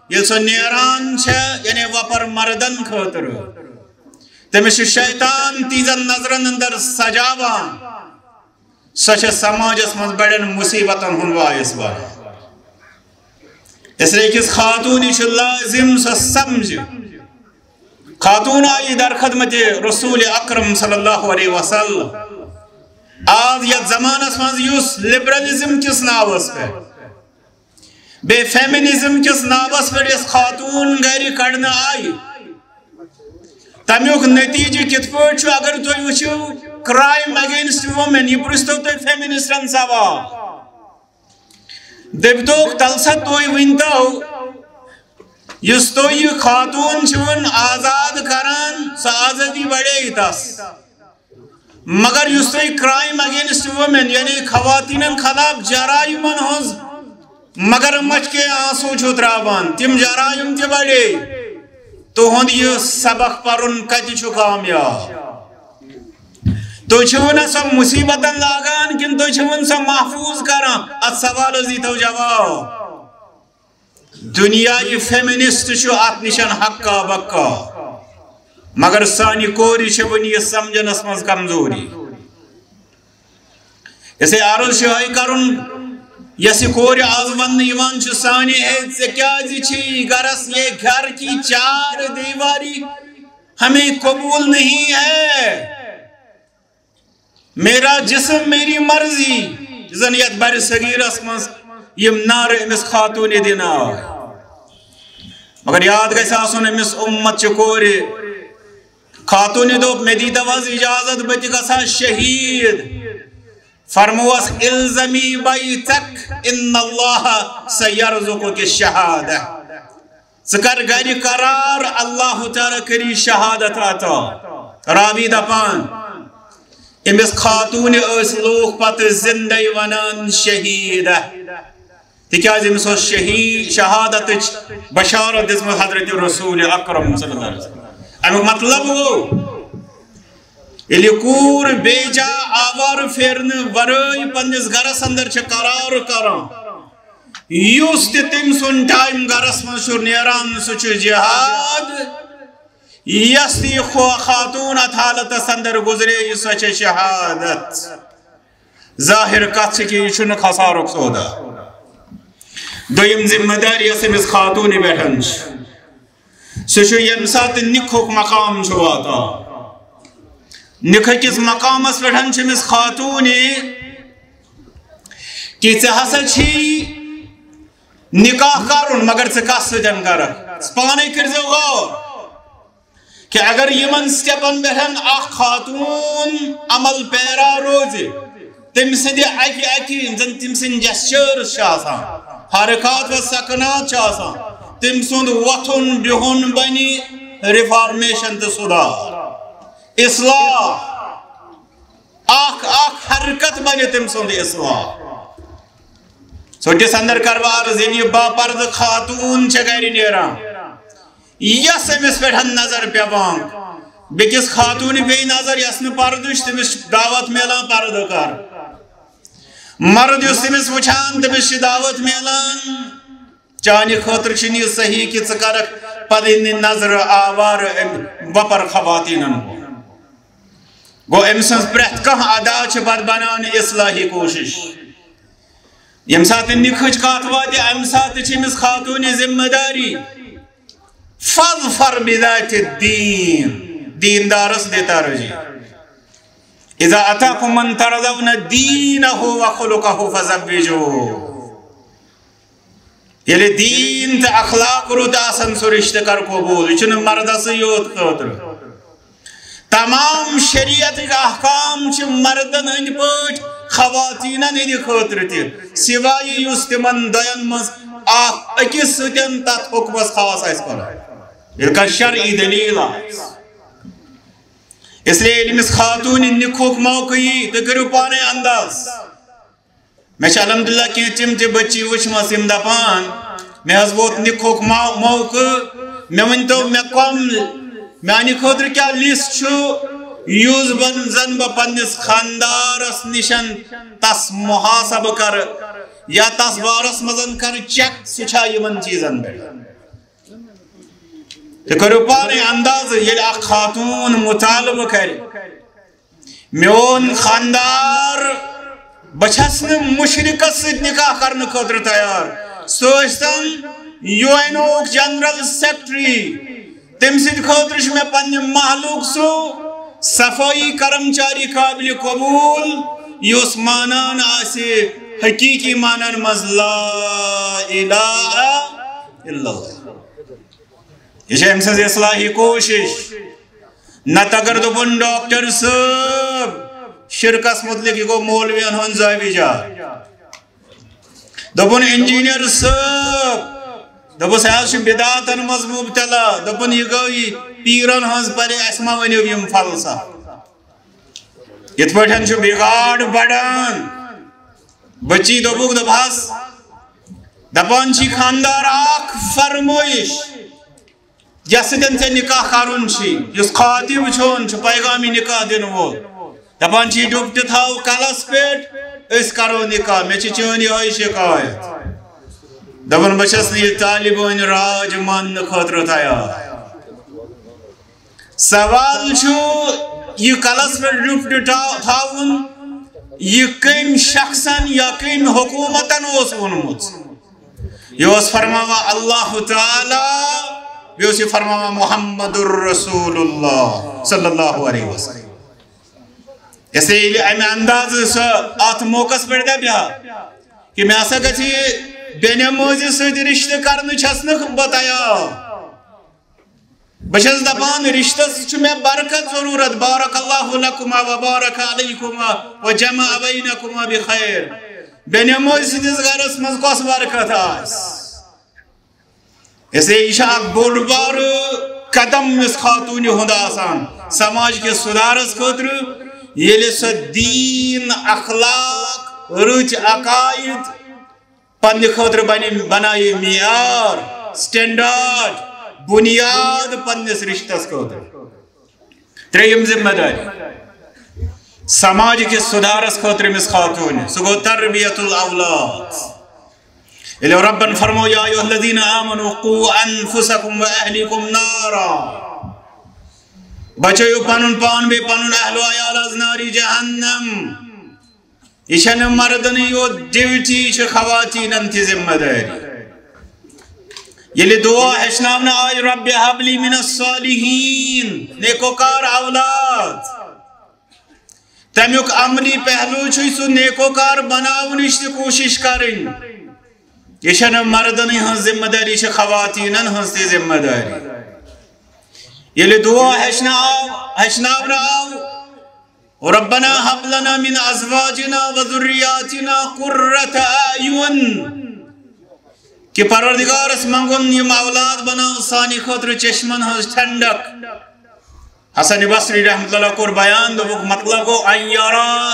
ییٚلہِ سۄ نیران چھےٚ، یعنی وۄپر مردن خٲطرٕ، تٔمِس چھُ شیطان تیٖژن نظرن اندر سجاوان۔ سۄ چھےٚ سماجس منٛز بڑٮ۪ن مُصیبتن ہُنٛد باعث بنان۔ اس لیے أکِس خاتوٗنہِ چھُ لٲزِم سۄ سمجھِ۔ خاتوٗن آیہِ در خدمت رسول اکرم صلی اللہ علیہ وسلم۔ آز یتھ زمانس منٛز یُس لبرلزم کِس ناوس پٮ۪ٹھ، بیٚیہِ فیمنزم کِس ناوس پٮ۪ٹھ یۄس خاتوٗن گرِ کڑنہٕ آیہِ، تمیُک نتیجہٕ کِتھ پٲٹھۍ چھُ؟ اگر تُہۍ وٕچھِو crime against women، یہِ پرژھتو تُہۍ فیمنسٹن سوال۔ دٔپتوکھ، تَلہٕ سا تُہۍ ؤنۍتو، یُس تُہۍ یہِ خاتوٗن چھِوٕ آزاد کران، سۄ آزٲدی بڑے تس۔ مگر یُس تُہۍ crime against women، یعنی خواتینن خلاف جرائمن ہٕنٛز مگر مچھ کے آنسو چھِو تراوان، تِم جرائم تہِ بڑے۔ تُہُنٛد یہِ سبق پرُن کتہِ چھُ کامیاب؟ تُہۍ چھِو نہ سۄ مُصیبتن لاگان کِنہٕ تُہۍ چھِو سۄ محفوٗظ کران؟ اتھ سوالس دیٖتو جواب۔ دُنیاہی فیمنسٹ چھُ اتھ نِشن ہکا بکا، مگر سانہِ کورِ چھِ وُنہِ یہِ سمجھنس منٛز کمزوری۔ اسے عرض چھُ یِہوٚے کرُن، یۄس یہِ کورِ آز وننہٕ یِوان چھُ، سانہِ، "ہے، ژےٚ کیازِ چھِی گرس، یہ گھر کی چار دیواری ہمیں قبول نہیں ہے، میرا جسم میری مرضی"، یُس زن یتھ بر صغیرس منٛز یِم نعرٕ أمِس خاتوٗنہِ دِنہٕ آے۔ مگر یاد گژھِ آسُن، أمِس اُمت چہِ کورِ خاتوٗنہِ دوٚپ، "مےٚ دیٖتو حظ اجازت، بہٕ تہِ گژھٕ ہا شہیٖد"۔ فرموس، "الزمی بیتک ان اللہ سیرزقک الشہادہ"۔ ژٕ کر گرِ قرار، اللہ تعالیٰ کری شہادت عطا۔ راوی دپان، أمِس خاتوٗنہِ ٲسۍ لوٗکھ پتہٕ زندے ونان شہیدہ۔ تِکیازِ أمِس اوس شہی-، شہادتٕچ بشارت دِژمٕژ حضرت رسول اکرم صلی اللہ علیہ وسلم۔ اَمیُک مطلب گوٚو، ییٚلہِ کوٗر بے جا آوارٕ پھیرنہٕ ورٲے پننِس گرس اندر چھِ قرار کران، یُس تہِ تٔمۍ سُنٛد ٹائم گرس منٛز چھُ نیران، سُہ چھُ جہاد۔ یۄس تہِ یہِ خو-، خاتوٗن اتھ حالتس اندر گُزرے، سۄ چھےٚ شہادت۔ ظاہر کتھ چھِ کہِ یہِ چھُنہٕ خسارُک سودا۔ دوٚیِم ذمہٕ دٲری یۄس أمِس خاتوٗنہِ پٮ۪ٹھ چھِ، سُہ چھُ ییٚمہِ ساتہٕ نِکہُک مقام چھُ واتان، نِکہٕ کِس مقامس پٮ۪ٹھ چھِ أمِس خاتوٗنہِ کہِ ژےٚ ہسا چھی نکاح کرُن، مگر ژٕ کس سۭتۍ کرکھ؟ ژٕ پانے کٔرزیو غور۔ کہ اگر یمن سٹیپن پٮ۪ٹھ اکھ خاتون عمل پیرا روزِ، تٔمۍ سٕنٛدِ اکہِ اکہِ، یِم زن تٔمۍ سٕنٛدۍ جسچٲرٕس چھِ آسان، حرکات و سکنات چھِ آسان، تٔمۍ سُنٛد وۄتھُن بِہُن بنہِ ریفارمیشن تہٕ سُدھار، اصلاح۔ اکھ اکھ حرکت بنہِ تٔمۍ سُنٛد اصلاح۔ ژھوٚٹِس اندر کرٕ بہٕ عرض، ییٚلہِ یہِ باپردٕ خاتون چھےٚ گرِ نیران، یس أمِس پٮ۪ٹھ نظر پٮ۪وان، بیٚکِس خاتوٗنہِ پیٚیہِ نظر یس نہٕ پردٕ چھُ، تٔمِس چھِ دعوت میلان پردٕ کر۔ مرد یُس تٔمِس وٕچھان، تٔمِس چھِ دعوت میلان۔ چانہِ خٲطرٕ چھُنہٕ یہِ صحیح کہِ ژٕ کرکھ پنٕنہِ نظرٕ آوارٕ أمۍ وۄپر خواتیٖنن کُن۔ گوٚو، أمۍ سٕنٛز پرٛٮ۪تھ کانٛہہ ادا چھِ پتہٕ بنان اصلاحی کوٗشش۔ ییٚمہِ ساتہٕ نِکہٕچ کتھ واتہِ، امہِ ساتہٕ چھِ أمِس خاتوٗنہِ ذمہٕ دٲری فاظفر بذات الدین، دیندارس دِ ترجیح۔ اذا اتاکم من ترضون دینہ و خلقہ فزوجوہ۔ ییٚلہِ دیٖن تہٕ اخلاق رُت آسن، سُہ رِشتہٕ کر قبوٗل۔ یہِ چھُنہٕ مردسٕے یوت خٲطرٕ۔ تمام شریعتٕکۍ احکام چھِ مردن ہٕنٛدۍ پٲٹھۍ خواتیٖنن ہٕنٛدِ خٲطرٕ تہِ، سوایہِ یُس تِمن دۄین منٛز اکھ أکِس سۭتۍ تتھ حُکمس خاص آسہِ کران، ییٚلہِ کانٛہہ شرعی دٔلیٖل آسہِ۔ اس لیے ییٚلہِ أمِس خاتوٗنہِ نِکہُک موقعہٕ یی، تُہۍ کٔرِو پانے انداز۔ مےٚ چھِ الحمدللہ کینٛہہ تِم تہِ بچی وٕچھمژ یِم دپان، مےٚ حظ ووت نِکہُک مو-، موقعہٕ، مےٚ ؤنۍتو مےٚ کۄم، میانہِ خٲطرٕ کیٛاہ list چھُ، یُس بہٕ زن بہٕ پننِس خاندارس نِشن تس محاسبہٕ کرٕ یا تس بارس منٛز کرٕ check، سُہ چھا یِمن چیٖزن پٮ۪ٹھ؟ تُہۍ کٔرِو پانے اندازٕ، ییٚلہِ اکھ خاتوٗن مطالبہٕ کرِ، میون خاندار، بہٕ چھَس نہٕ مُشرِکَس سۭتۍ نِکاح کرنہٕ خٲطرٕ تیار۔ سُہ ٲسۍتن یو این اوُک general secretary، تٔمۍ سٕنٛدِ خٲطرٕ چھُ مےٚ پننہِ محلُک سُہ صفٲیی کرمچاری قابل قبول، یُس مانان آسہِ حقیٖقی مانن منٛز لا الہ الا اللہ۔ یہِ چھےٚ أمۍ سٕنٛز اصلاحی کوٗشِش۔ نتہٕ اگر دوٚپُن، "ڈاکٹر صٲب، شرکس متعلق یہِ گوٚو مولوین ہُنٛد زٲوِجہ۔" دوٚپُن، "انجینئر صٲب"، دوٚپُس، "یہِ حظ چھُ بدعاتن منٛز مبتلا۔" دوٚپُن، "یہِ گوٚو یہِ پیٖرن ہٕنٛز پرے، اَسہِ ما ؤنِو یِم فلسفہٕ؟" یِتھ پٲٹھۍ چھُ بِگاڑ بڑان۔ بچی دوٚپُکھ، دوٚپہَس، دپان چھی خاندار اکھ فرمٲیش، یس سۭتۍ ژےٚ نکاح کرُن چھی، یُس خاطب چون چھُ، پیغامی نکاح دِنہٕ وول۔ دپان چھی، ڈُپٹہٕ تھاو کلس پٮ۪ٹھ، أسۍ کرو نکاح، مےٚ چھِ چٲنۍ یِہوٚے شکایت۔ دپان، بہٕ چھَس نہٕ یہِ طالبٲنۍ راج ماننہٕ خٲطرٕ تیار۔ سوال چھُ، یہِ کلس پٮ۪ٹھ ڈُپٹہٕ ٹا-، تھاوُن، یہِ کٔمۍ شخصن یا کٔمۍ حکومتن اوس ووٚنمُت؟ یہِ اوس فرماوان اللہ تعالیٰ، بیٚیہِ اوس یہِ فرماوان محمد رسول اللہ صلی اللہ علیہ وسلم۔ اس لیے ییٚلہِ امہِ اندازٕ سۄ اتھ موقعس پٮ۪ٹھ دپہِ ہا کہِ مےٚ ہسا گژھِ یہِ بے نمٲزی سۭتۍ رشتہٕ کرنہٕ، چھس نہٕ بہٕ تیار۔ بہٕ چھَس دَپان، رِشتَس چھُ مےٚ برکت ضروٗرت۔ بارک اللہ لکما و بارک علیکما و جمع بینکما بخیر۔ بے نمٲزۍ سٕنٛدِس گرس منٛز کۄس برکت آسہِ؟ اس لیے یہِ چھُ اکھ بوٚڑ بارٕ قدم یُس خاتوٗنہِ ہُنٛد آسان سماج کِس سُدھارس خٲطرٕ، ییٚلہِ سۄ دیٖن، اخلاق، رٕتۍ عقاید، پننہِ خٲطرٕ بنہِ، بنایہِ معیار، standard، بُنیاد پننِس رِشتَس خٲطرٕ۔ ترٛیٚیِم ذمہ دٲری، سماج کِس سُدھارس خٲطرٕ أمِس خاتوٗنہِ، سُہ گوٚو تربیت الاولاد۔ ییٚلہِ رۄبن فرموو، یا ایھا الذین آمنوا قوا انفسکم و اہلیکم نارا، بچٲیِو پنُن پان بیٚیہِ پنُن اہل و عیال از نارِ جہنم۔ یہِ چھَنہٕ مردنٕے یوت duty، یہِ چھِ خواتیٖنن تہِ ذمہ دٲری۔ ییٚلہِ دعا ہیٚچھناونہٕ آے، رب ہب لی من الصالحین، نیکوکار اولاد، تَمیُک عملی پہلو چھُ سُہ نیکوکار بناونٕچ تہِ کوٗشِش کرٕنۍ۔ یہِ چھَنہٕ مردنٕے ہٕنٛز ذمہ دٲری، یہِ چھِ خواتیٖنن ہٕنٛز تہِ ذمہ دٲری۔ ییٚلہِ دعا ہیٚچھنہٕ آو، ہیٚچھناونہٕ آو، ربنا ہب لنا من ازواجنا و ذریاتنا قرۃ اعین، کہ پروردگارس منگُن، یِم اولاد بناو سانہِ خٲطرٕ چشمن ہٕنٛز ٹھنڈک۔ حسن بصری رحمۃ اللہ کوٚر بیان، دوٚپُکھ، مطلب گوٚو، ان یرا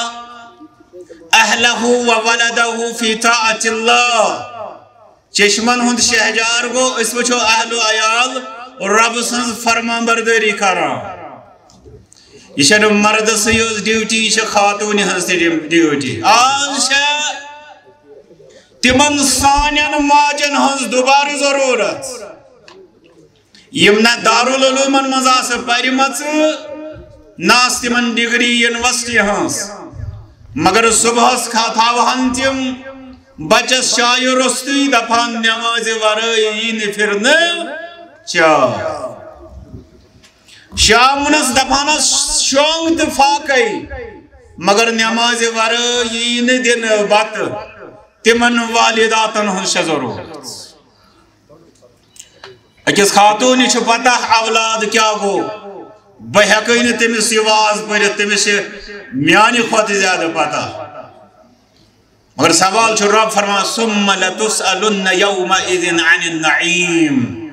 اہلہ و ولدہ فی طاعت اللہ۔ چشمن ہُنٛد شہجار گوٚو، أسۍ وٕچھو اہل و عیال رۄب سٕنٛز فرمان بردٲری کران۔ یہِ چھَنہٕ مردسٕے یوت duty، یہِ چھِ خاتوٗنہِ ہٕنٛز تہِ ڈی-، duty۔ آز چھےٚ تِمن سانٮ۪ن ماجن ہٕنٛز دُبارٕ ضروٗرت، یِم نہ دارالعلومن منٛز آسہٕ پرِمژٕ، نہ آسہٕ تِمن degree university ہٕنٛز، مگر صبحس کھا-، تھاوہن تِم بچس چایہِ روٚستُے، دپہن، نمازِ ورٲے یی نہٕ پھرنہٕ۔ چا شامنس دپانس شونگ تہٕ فاقے، مگر نمازِ ورٲے یی نہٕ دِنہٕ بتہٕ۔ تِمن والداتن ہٕنٛز چھےٚ ضروٗرت۔ أکِس خاتوٗنہِ چھُ پتہ اولاد کیٛاہ گوٚو، بہٕ ہٮ۪کے نہٕ تٔمِس یہِ واز پٔرِتھ، تٔمِس چھِ میانہِ کھۄتہٕ زیادٕ پتہ۔ مگر سوال چھُ رب فرمان، "ثم لتسألن يومئذ عن النعيم"۔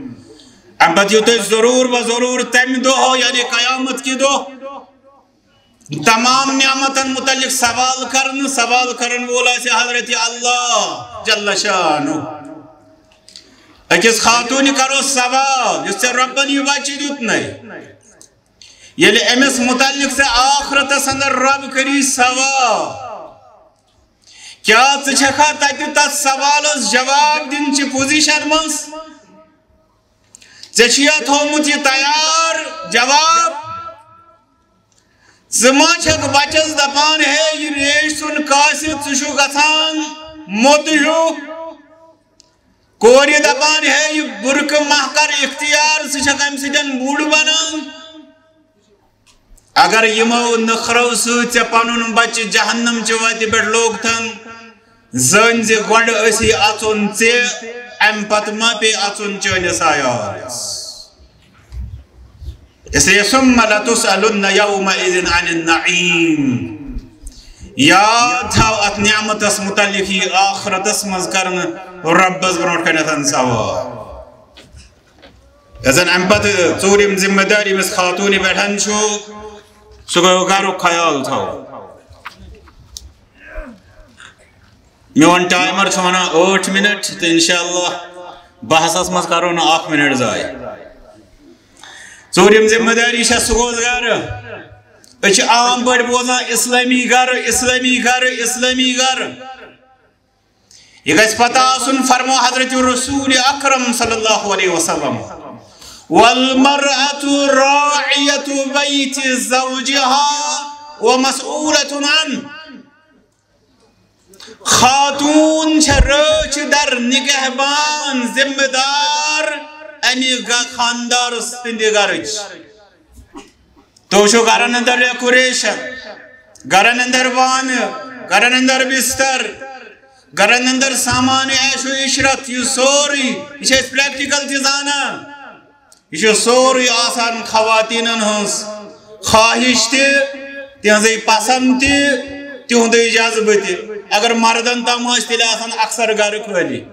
اَمہِ پتہٕ یِیِو تۄہہِ ضروٗر و ضروٗر تَمہِ دۄہ، یعنی قیامت کہِ دۄہ، تمام نعمتن متعلق سوال کرنہٕ، سوال کرن وول آسہِ حضرت اللہ جل شانہ۔ أکِس خاتوٗنہِ کرو سوال، یُس ژےٚ رۄبن یہِ بچہِ دیُتنَے، ییٚلہِ أمِس متعلق ژےٚ آخرتس اندر رب کری سوال، کیٛاہ ژٕ چھکھا تتہِ تتھ سوالس جواب دِنچہِ پوزیشن منٛز؟ ژےٚ چھُیا تھوٚومُت یہِ تیار جواب؟ ژٕ ما چھکھ بچس دپان، "ہے، یہِ ریش ژھُن کاسہِ، ژٕ چھُکھ گژھان موٚت ہیوٗ"؟ کورِ دپان، "ہے، یہِ برقعہٕ مہ کر اختیار، ژٕ چھکھ امہِ سۭتۍ بوٚڑ بنان"؟ اگر یِمو نخرو سۭتۍ ژےٚ پنُن بچہِ جہنم چہِ وتہِ پٮ۪ٹھ لوگتھن، زٲنۍ زِ گۄڈٕ ٲسی اژُن ژےٚ، امہِ پتہٕ ما پیٚیہِ اژُن چٲنِس عیالس۔ اس لیے ثم لتسألن يومئذ عن النعيم۔ یاد تھاو اتھ نعمتس متعلق، یہِ آخرتس منٛز کرنہٕ رۄبس برونٛٹھ کنٮ۪تھ سوال۔ یۄس زن امہِ پتہٕ ژوٗرِم ذمہٕ دٲری أمِس خاتوٗنہِ پٮ۪ٹھ چھُ، سُہ گوٚو گرُک خیال تھاوُن۔ میون ٹایمر چھُ ونان ٲٹھ منٹ، تہٕ انشاءاللہ بحثس منٛز کرو نہٕ اکھ منٹ ضایع۔ ژوٗرِم ذمہٕ دٲری چھےٚ، سُہ گوٚو گرٕ۔ أسۍ چھِ عام پٲٹھۍ بوزان، اسلٲمی گرٕ، اسلٲمی گرٕ، اسلٲمی گرٕ۔ یہِ گژھِ پتہ آسُن، فرمو حضرت رسول اکرم صلی اللہ علیہ وسلم، "والمرأة راعية بيت زوجها ومسؤولة عنه"۔ خاتوٗن چھےٚ رٲچھ در، نگہبان، ذمہٕ دار اَمہِ گہ-، خاندار سٕنٛدِ گرٕچ۔ تُہۍ وٕچھِو گرن اندر ڈیکوریشن، گرن اندر بانہٕ، گرن اندر بستر، گرن اندر سامان عیش و عشرت، یہِ سورُے، یہِ چھِ أسۍ پریکٹیکل تہِ زانان۔ یہِ چھُ سورُے آسان خواتیٖنن ہٕنٛز خواہش تہِ، تِہنٛزٕے پسند تہِ، تِہُنٛدُے جذبہٕ تہِ۔ اگر مردن تام ٲسۍ، تیٚلہِ آسان اکثر گرٕ خٲلی۔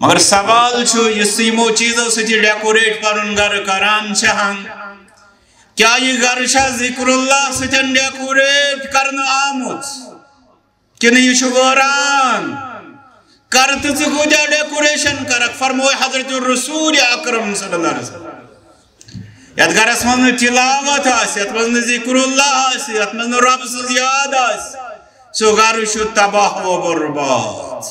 مگر سوال چھُ، یُس یِمو چیٖزو سۭتۍ یہِ ڈیکوریٹ پنُن گرٕ کران چھِ ہن، کیٛاہ یہِ گرٕ چھا ذکر اللہ سۭتۍ ڈیکوریٹ کرنہٕ آمُت؟ کِنہٕ یہِ چھُ وٲران؟ کر تہٕ ژٕ کۭتیاہ ڈیکوریشن کرکھ، فرموو حضرت رسول اکرم صلی اللہ علیہ وسلم۔ یتھ گرس منٛز نہٕ تلاوت آسہِ، یتھ منٛز نہٕ ذکر اللہ آسہِ، یتھ منٛز نہٕ رب سٕنٛز یاد آسہِ، سُہ گرٕ چھُ تباہ و برباد۔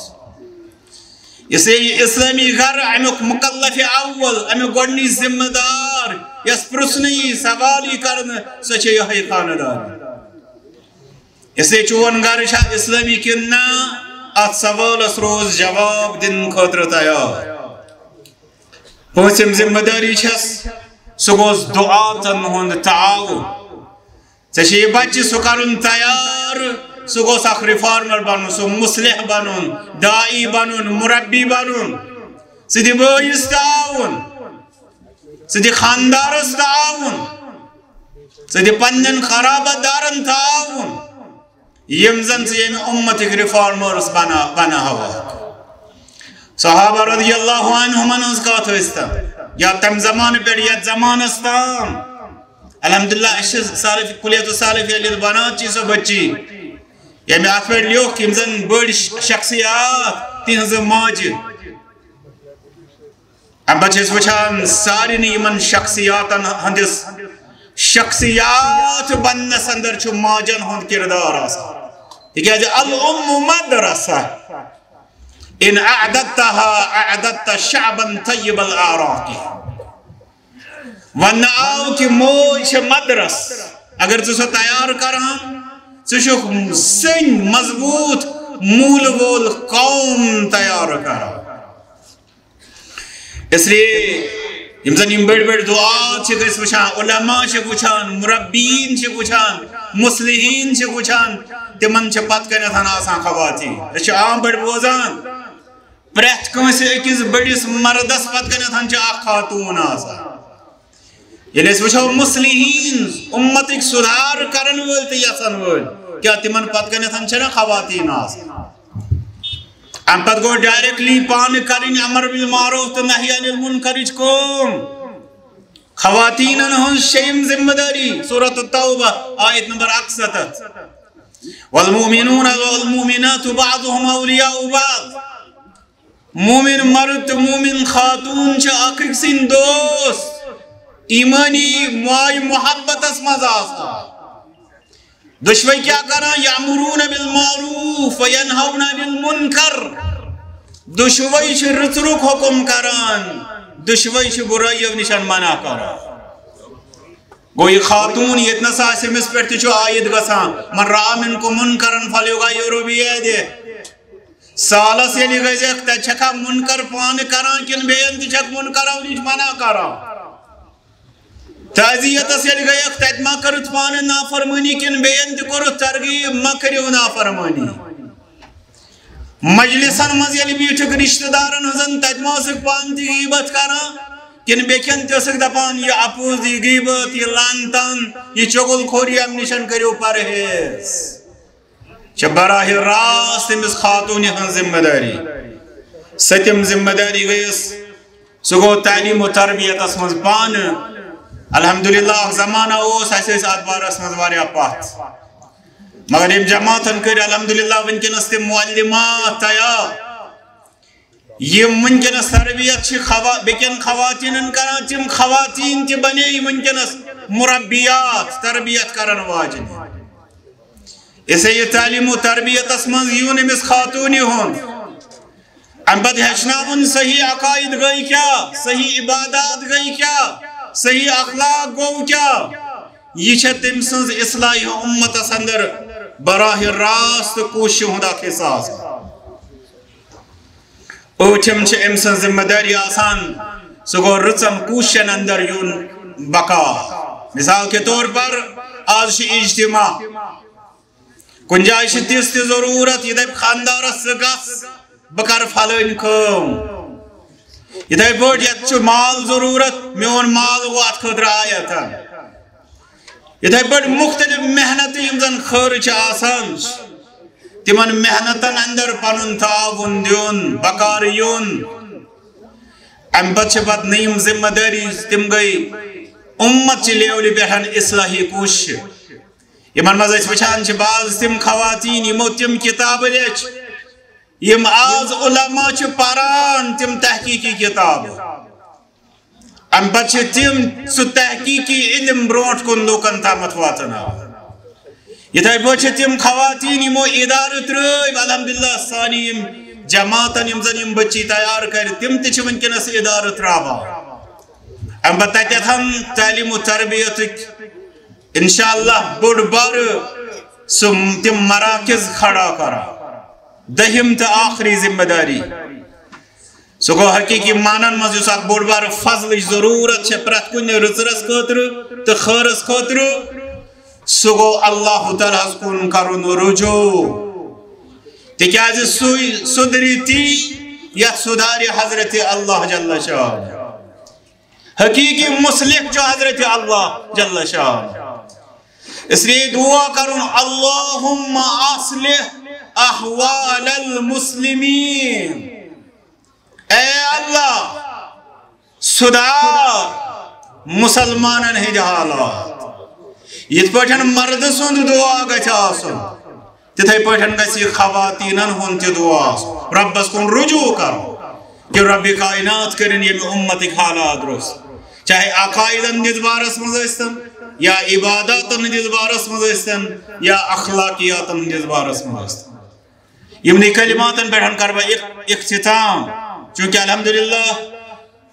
اس لیے یہِ اسلٲمی گرٕ، امیُک مکلف اول، امیُک گۄڈٕنِچ ذمہٕ دار، یس پرژھنہٕ یی، سوال یی کرنہٕ، سۄ چھےٚ یِہوٚے خاندار۔ اس لیے چون گرٕ چھا اسلٲمی کِنہٕ نہ؟ اتھ سوالس روز جواب دِنہٕ خٲطرٕ تیار۔ پٲنٛژِم ذمہٕ دٲری چھس، سُہ گوٚژھ دُعاتن ہُنٛد تعاوُن۔ ژےٚ چھُ یہِ بچہِ سُہ کرُن تیار، سُہ گوٚژھ اکھ ریفارمر بنُن، سُہ مصلح بنُن، داعی بنُن، مربی بنُن۔ ژٕ دِ بٲیِس تعاوُن، ژٕ دِ خاندارس تعاوُن، ژٕ دِ پننٮ۪ن قرابت دارن تعاوُن، یِم زن ژٕ ییٚمہِ امتٕکۍ ریفارمرس بنا-، بناوکھ۔ صحابہ رضی اللہ عنہمن ہٕنٛز کتھ ٲسۍ تن، یا تمہِ زمانہٕ پٮ۪ٹھ یتھ زمانس تام، الحمدللہ، اسہِ چھِ سالف، کلیت السالفیہ للبنات چھِ سۄ بچی، ییٚمہِ اتھ پٮ۪ٹھ لیوٚکھ یِم زن بٔڑۍ ش-، شخصیات، تِہنٛزٕ ماجہِ۔ امہِ پتہٕ چھِ أسۍ وٕچھان سارنٕے یِمن شخصیاتن ہٕنٛدِس، شخصیات بننس اندر چھُ ماجن ہُنٛد کردار آسان، تِکیازِ الام مدرسہ، ان اعددتها اعددت شعبا طیب الاعراق۔ وننہٕ آو کہِ موج چھِ مدرس، اگر ژٕ سۄ تیار کران، ژٕ چھُکھ سٔنۍ مضبوٗط موٗلہٕ وول قوم تیار کران۔ اس لیے یِم زن یِم بٔڑۍ بٔڑۍ دُعات چھِ أسۍ وٕچھان، علماء چھِ وٕچھان، مربیٖن چھِ وٕچھان، مصلحیٖن چھِ وٕچھان، تِمن چھِ پتہٕ کنٮ۪تھ آسان خواتین۔ أسۍ چھِ عام پٲٹھۍ بوزان، پرٛٮ۪تھ کٲنٛسہِ أکِس بٔڑِس مردس پتہٕ کنٮ۪تھ چھِ اکھ خاتوٗن آسان۔ ییٚلہِ أسۍ وٕچھو، مصلحیٖن، اُمتٕکۍ سُدھار کرن وٲلۍ تہٕ یژھن وٲلۍ، کیٛاہ تِمن پتہٕ کنٮ۪تھ چھنہ خواتین آسان؟ امہِ پتہٕ گوٚو directly پانہٕ کرٕنۍ امر بالمعروف تہٕ نہی عن المنکرٕچ کٲم۔ خواتینن ہٕنٛز چھےٚ یِم ذمہٕ دٲری، سورۃ التوبہ، آیت نمبر اکستتھ، والمؤمنون والمؤمنات بعضهم اولیاء بعض۔ مومن مرد تہٕ مومن خاتون چھِ اکھ أکۍ سٕنٛدۍ دوست، ایمٲنی ماے محبتس منٛز آسان۔ دۄشوے کیٛاہ کران؟ یأمرون بالمعروف وینہون عن المنکر۔ دۄشوے چھِ رٕژرُک حکم کران، دۄشوے چھِ بُرٲیو نِش منع کران۔ گوٚو، یہِ خاتون ییٚتنس آسہِ، أمِس پٮ۪ٹھ تہِ چھُ عائد گژھان، من رأى منکم منکرا فلیغیرہ بیدہ۔ سالس ییٚلہِ گٔژھکھ، تتہِ چھکھا منکر پانہٕ کران کِنہٕ بیٚین تہِ چھکھ منکرو نِش منع کران؟ تعزیتس ییٚلہِ گٔیکھ، تتہِ ما کٔرٕتھ پانہٕ نافرمٲنی کِنہٕ بیٚین تہِ کوٚرُتھ ترغیب، ما کٔرِو نافرمٲنی؟ مجلسن منٛز ییٚلہِ بیٖٹھِکھ رشتہٕ دارن ہٕنٛزن، تتہِ ما ٲسٕکھ پانہٕ تہِ غیبت کران کِنہٕ بیٚکٮ۪ن تہِ ٲسٕکھ دپان، یہِ اپُز، یہِ غیبت، یہِ لعنتن، یہِ چغل خوری، امہِ نِش کٔرِو پرہیز؟ چھےٚ براہ راست أمِس خاتوٗنہِ ہٕنٛز ذمہٕ دٲری۔ سٔتِم ذمہٕ دٲری گٔیَس، سُہ گوٚو تعلیٖم و تربیتَس منٛز پانہٕ۔ الحمدللہ، اَکھ زمانہ اوس، اَسہِ ٲسۍ اَتھ بارَس منٛز واریاہ پَتھ، مگر ییٚمۍ جماعتَن کٔرۍ الحمدللہ وٕنکیٚنَس تِم معلمات تیار۔ یِم وٕنکیٚنَس تربیت چھِ خوا-، بیٚکٮ۪ن خواتیٖنَن کران، تِم خواتیٖن تہِ بنے وٕنکیٚنَس مربیات، تربیت کرن واجنہِ۔ اسے یہِ تعلیٖم و تربیتَس منٛز یُن أمِس خاتوٗنہِ ہُنٛد۔ اَمہِ پتہٕ ہیٚچھناوُن صحیح عقائد گٔے کیٛاہ، صحیح عبادات گٔے کیٛاہ، صحیح اخلاق گوٚو کیٛاہ۔ یہِ چھےٚ تٔمۍ سٕنٛز اصلاحِ اُمتَس اندر براہ راست کوٗششہِ ہُنٛد اکھ حصہٕ آسان۔ ٲٹھِم چھِ أمۍ سٕنٛز ذمہٕ دٲری آسان، سُہ گوٚو رٕژن کوٗششن اندر یُن بکار۔ مثال کے طور پر، آز چھُ اجتماع، کُنہِ جایہِ چھِ تِژھ تہِ ضروٗرت، یہِ دَپہِ خانٛدارس، "ژٕ گژھ، بہٕ کرٕ فلٲنۍ کٲم۔" یِتھے پٲٹھۍ یتھ چھُ مال ضروٗرت، میون مال گوٚو اتھ خٲطرٕ آیتن۔ یِتھے پٲٹھۍ مُختٔلِف محنتہٕ یِم زن خٲرٕ چھِ آسان، تِمن محنتن اندر پنُن تعاوُن دیُن، بکار یُن۔ امہِ پتہٕ چھِ پتہٕ نٔیِم ذمہٕ دٲری، تِم گٔے اُمت چہِ لیولہِ پٮ۪ٹھ اصلاحی کوٗششہِ۔ یِمن منٛز أسۍ وٕچھان چھِ، بعض تِم خواتین یِمو تِم کِتابہٕ لیچھ، یِم آز علماء چھِ پران، تِم تحقیقی کِتابہٕ۔ امہِ پتہٕ چھِ تِم سُہ تحقیقی علم برونٛٹھ کُن لوٗکن تامتھ واتناوان۔ یِتھے پٲٹھۍ چھِ تِم خواتین یِمو ادارٕ ترٲوۍ، الحمدللہ، سانہِ یِم جماعتن یِم زن یِم بچی تیار کرِ، تِم تہِ چھِ وٕنکیٚنس ادارٕ تراوان۔ امہِ پتہٕ تتٮ۪تھن تعلیٖم و تربیتٕکۍ انشاءاللہ بوٚڑ بارٕ سُہ تِم مراکز کھڑا کران۔ دٔہِم تہٕ ٲخری ذمہٕ دٲری، سُہ گوٚو حقیٖقی معنن منٛز یُس اکھ بوٚڑ بارٕ فضلٕچ ضروٗرت چھےٚ پرٛٮ۪تھ کُنہِ رٕژرس خٲطرٕ تہٕ خٲرس خٲطرٕ، سُہ گوٚو اللہ تعالیٰ ہس کُن کرُن رجوع، تِکیازِ سُے سُدھرِ تی یتھ سُدھارِ حضرت اللہ جل شانہ۔ حقیقی مصلح چھُ حضرت اللہ جل شانہ۔ اس لیے دعا کرُن، اللہم اصلح احوال المسلمین۔ اے اللہ، سُدھار مُسلمانن ہٕنٛدۍ حالات۔ یِتھ پٲٹھۍ مردٕ سُنٛد دُعا گژھِ آسُن، تِتھے پٲٹھۍ گژھِ یہِ خواتیٖنن ہُنٛد تہِ دُعا آسُن۔ رۄبس کُن رجوع کرُن کہِ رۄبِ کائنات کٔرِن ییٚمہِ اُمتٕکۍ حالات درست، چاہے عقائدن ہٕنٛدِس بارس منٛز ٲسۍتن، یا عباداتن ہٕنٛدِس بارس منٛز ٲسۍتن، یا اخلاقیاتن ہٕنٛدِس بارس منٛز ٲسۍتن۔ یِمنٕے کلماتن پٮ۪ٹھ کرٕ بہٕ اخ-، اختتام، چونکہ الحمدللہ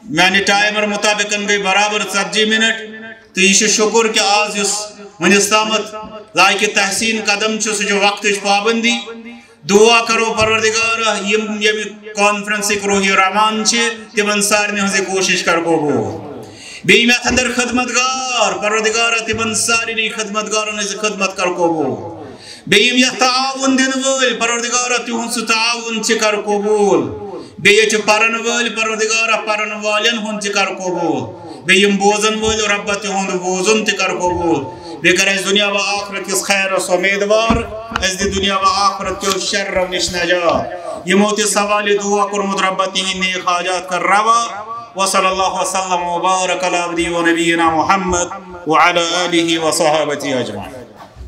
میانہِ ٹائمر مطابق گٔے برابر ژتجی منٹ، تہٕ یہِ چھُ شکر کہِ آز یُس وٕنِس تامتھ لائقِ تحسین قدم چھُ، سُہ چھُ وقتٕچ پابندی۔ دعا کرو پروردگارا، یم ییٚمہِ کانفرنسٕکۍ روحی رحمان چھِ، تِمن سارنٕے ہٕنٛز یہِ کوٗشِش کر قبوٗل۔ بیٚیہِ یِم یتھ اندر خدمت گار، پروردگارا، تِمن سارنٕے خدمت گارن ہٕنٛز خدمت کر قبوٗل۔ بیٚیہِ یِم یتھ تعاوُن دِنہٕ وٲلۍ، پروردگارا، تِہُنٛد سُہ تعاوُن تہِ کر قبوٗل۔ بیٚیہِ ییٚتہِ چھِ پرن وٲلۍ، پروردگارا، پرن والٮ۪ن ہُنٛد تہِ کر قبوٗل۔ بیٚیہِ یِم بوزن وٲلۍ، رۄبا، تِہُنٛد بوزُن تہِ کر قبوٗل۔ بیٚیہِ کر اَسہِ دُنیا و آخرت کِس خیرس اُمیدوار، اَسہِ دِ دُنیا و آخرت کیو شرو نِش نجات۔ یِمو تہِ سوالہِ دُعا کوٚرمُت، رۄبا، تِہِنٛدۍ نیک حاجات کر روا۔ وصلی اللہ وسلم وبارک علی عبدی و نبینا محمد وعلی آلہ وصحابتہ اجمعین۔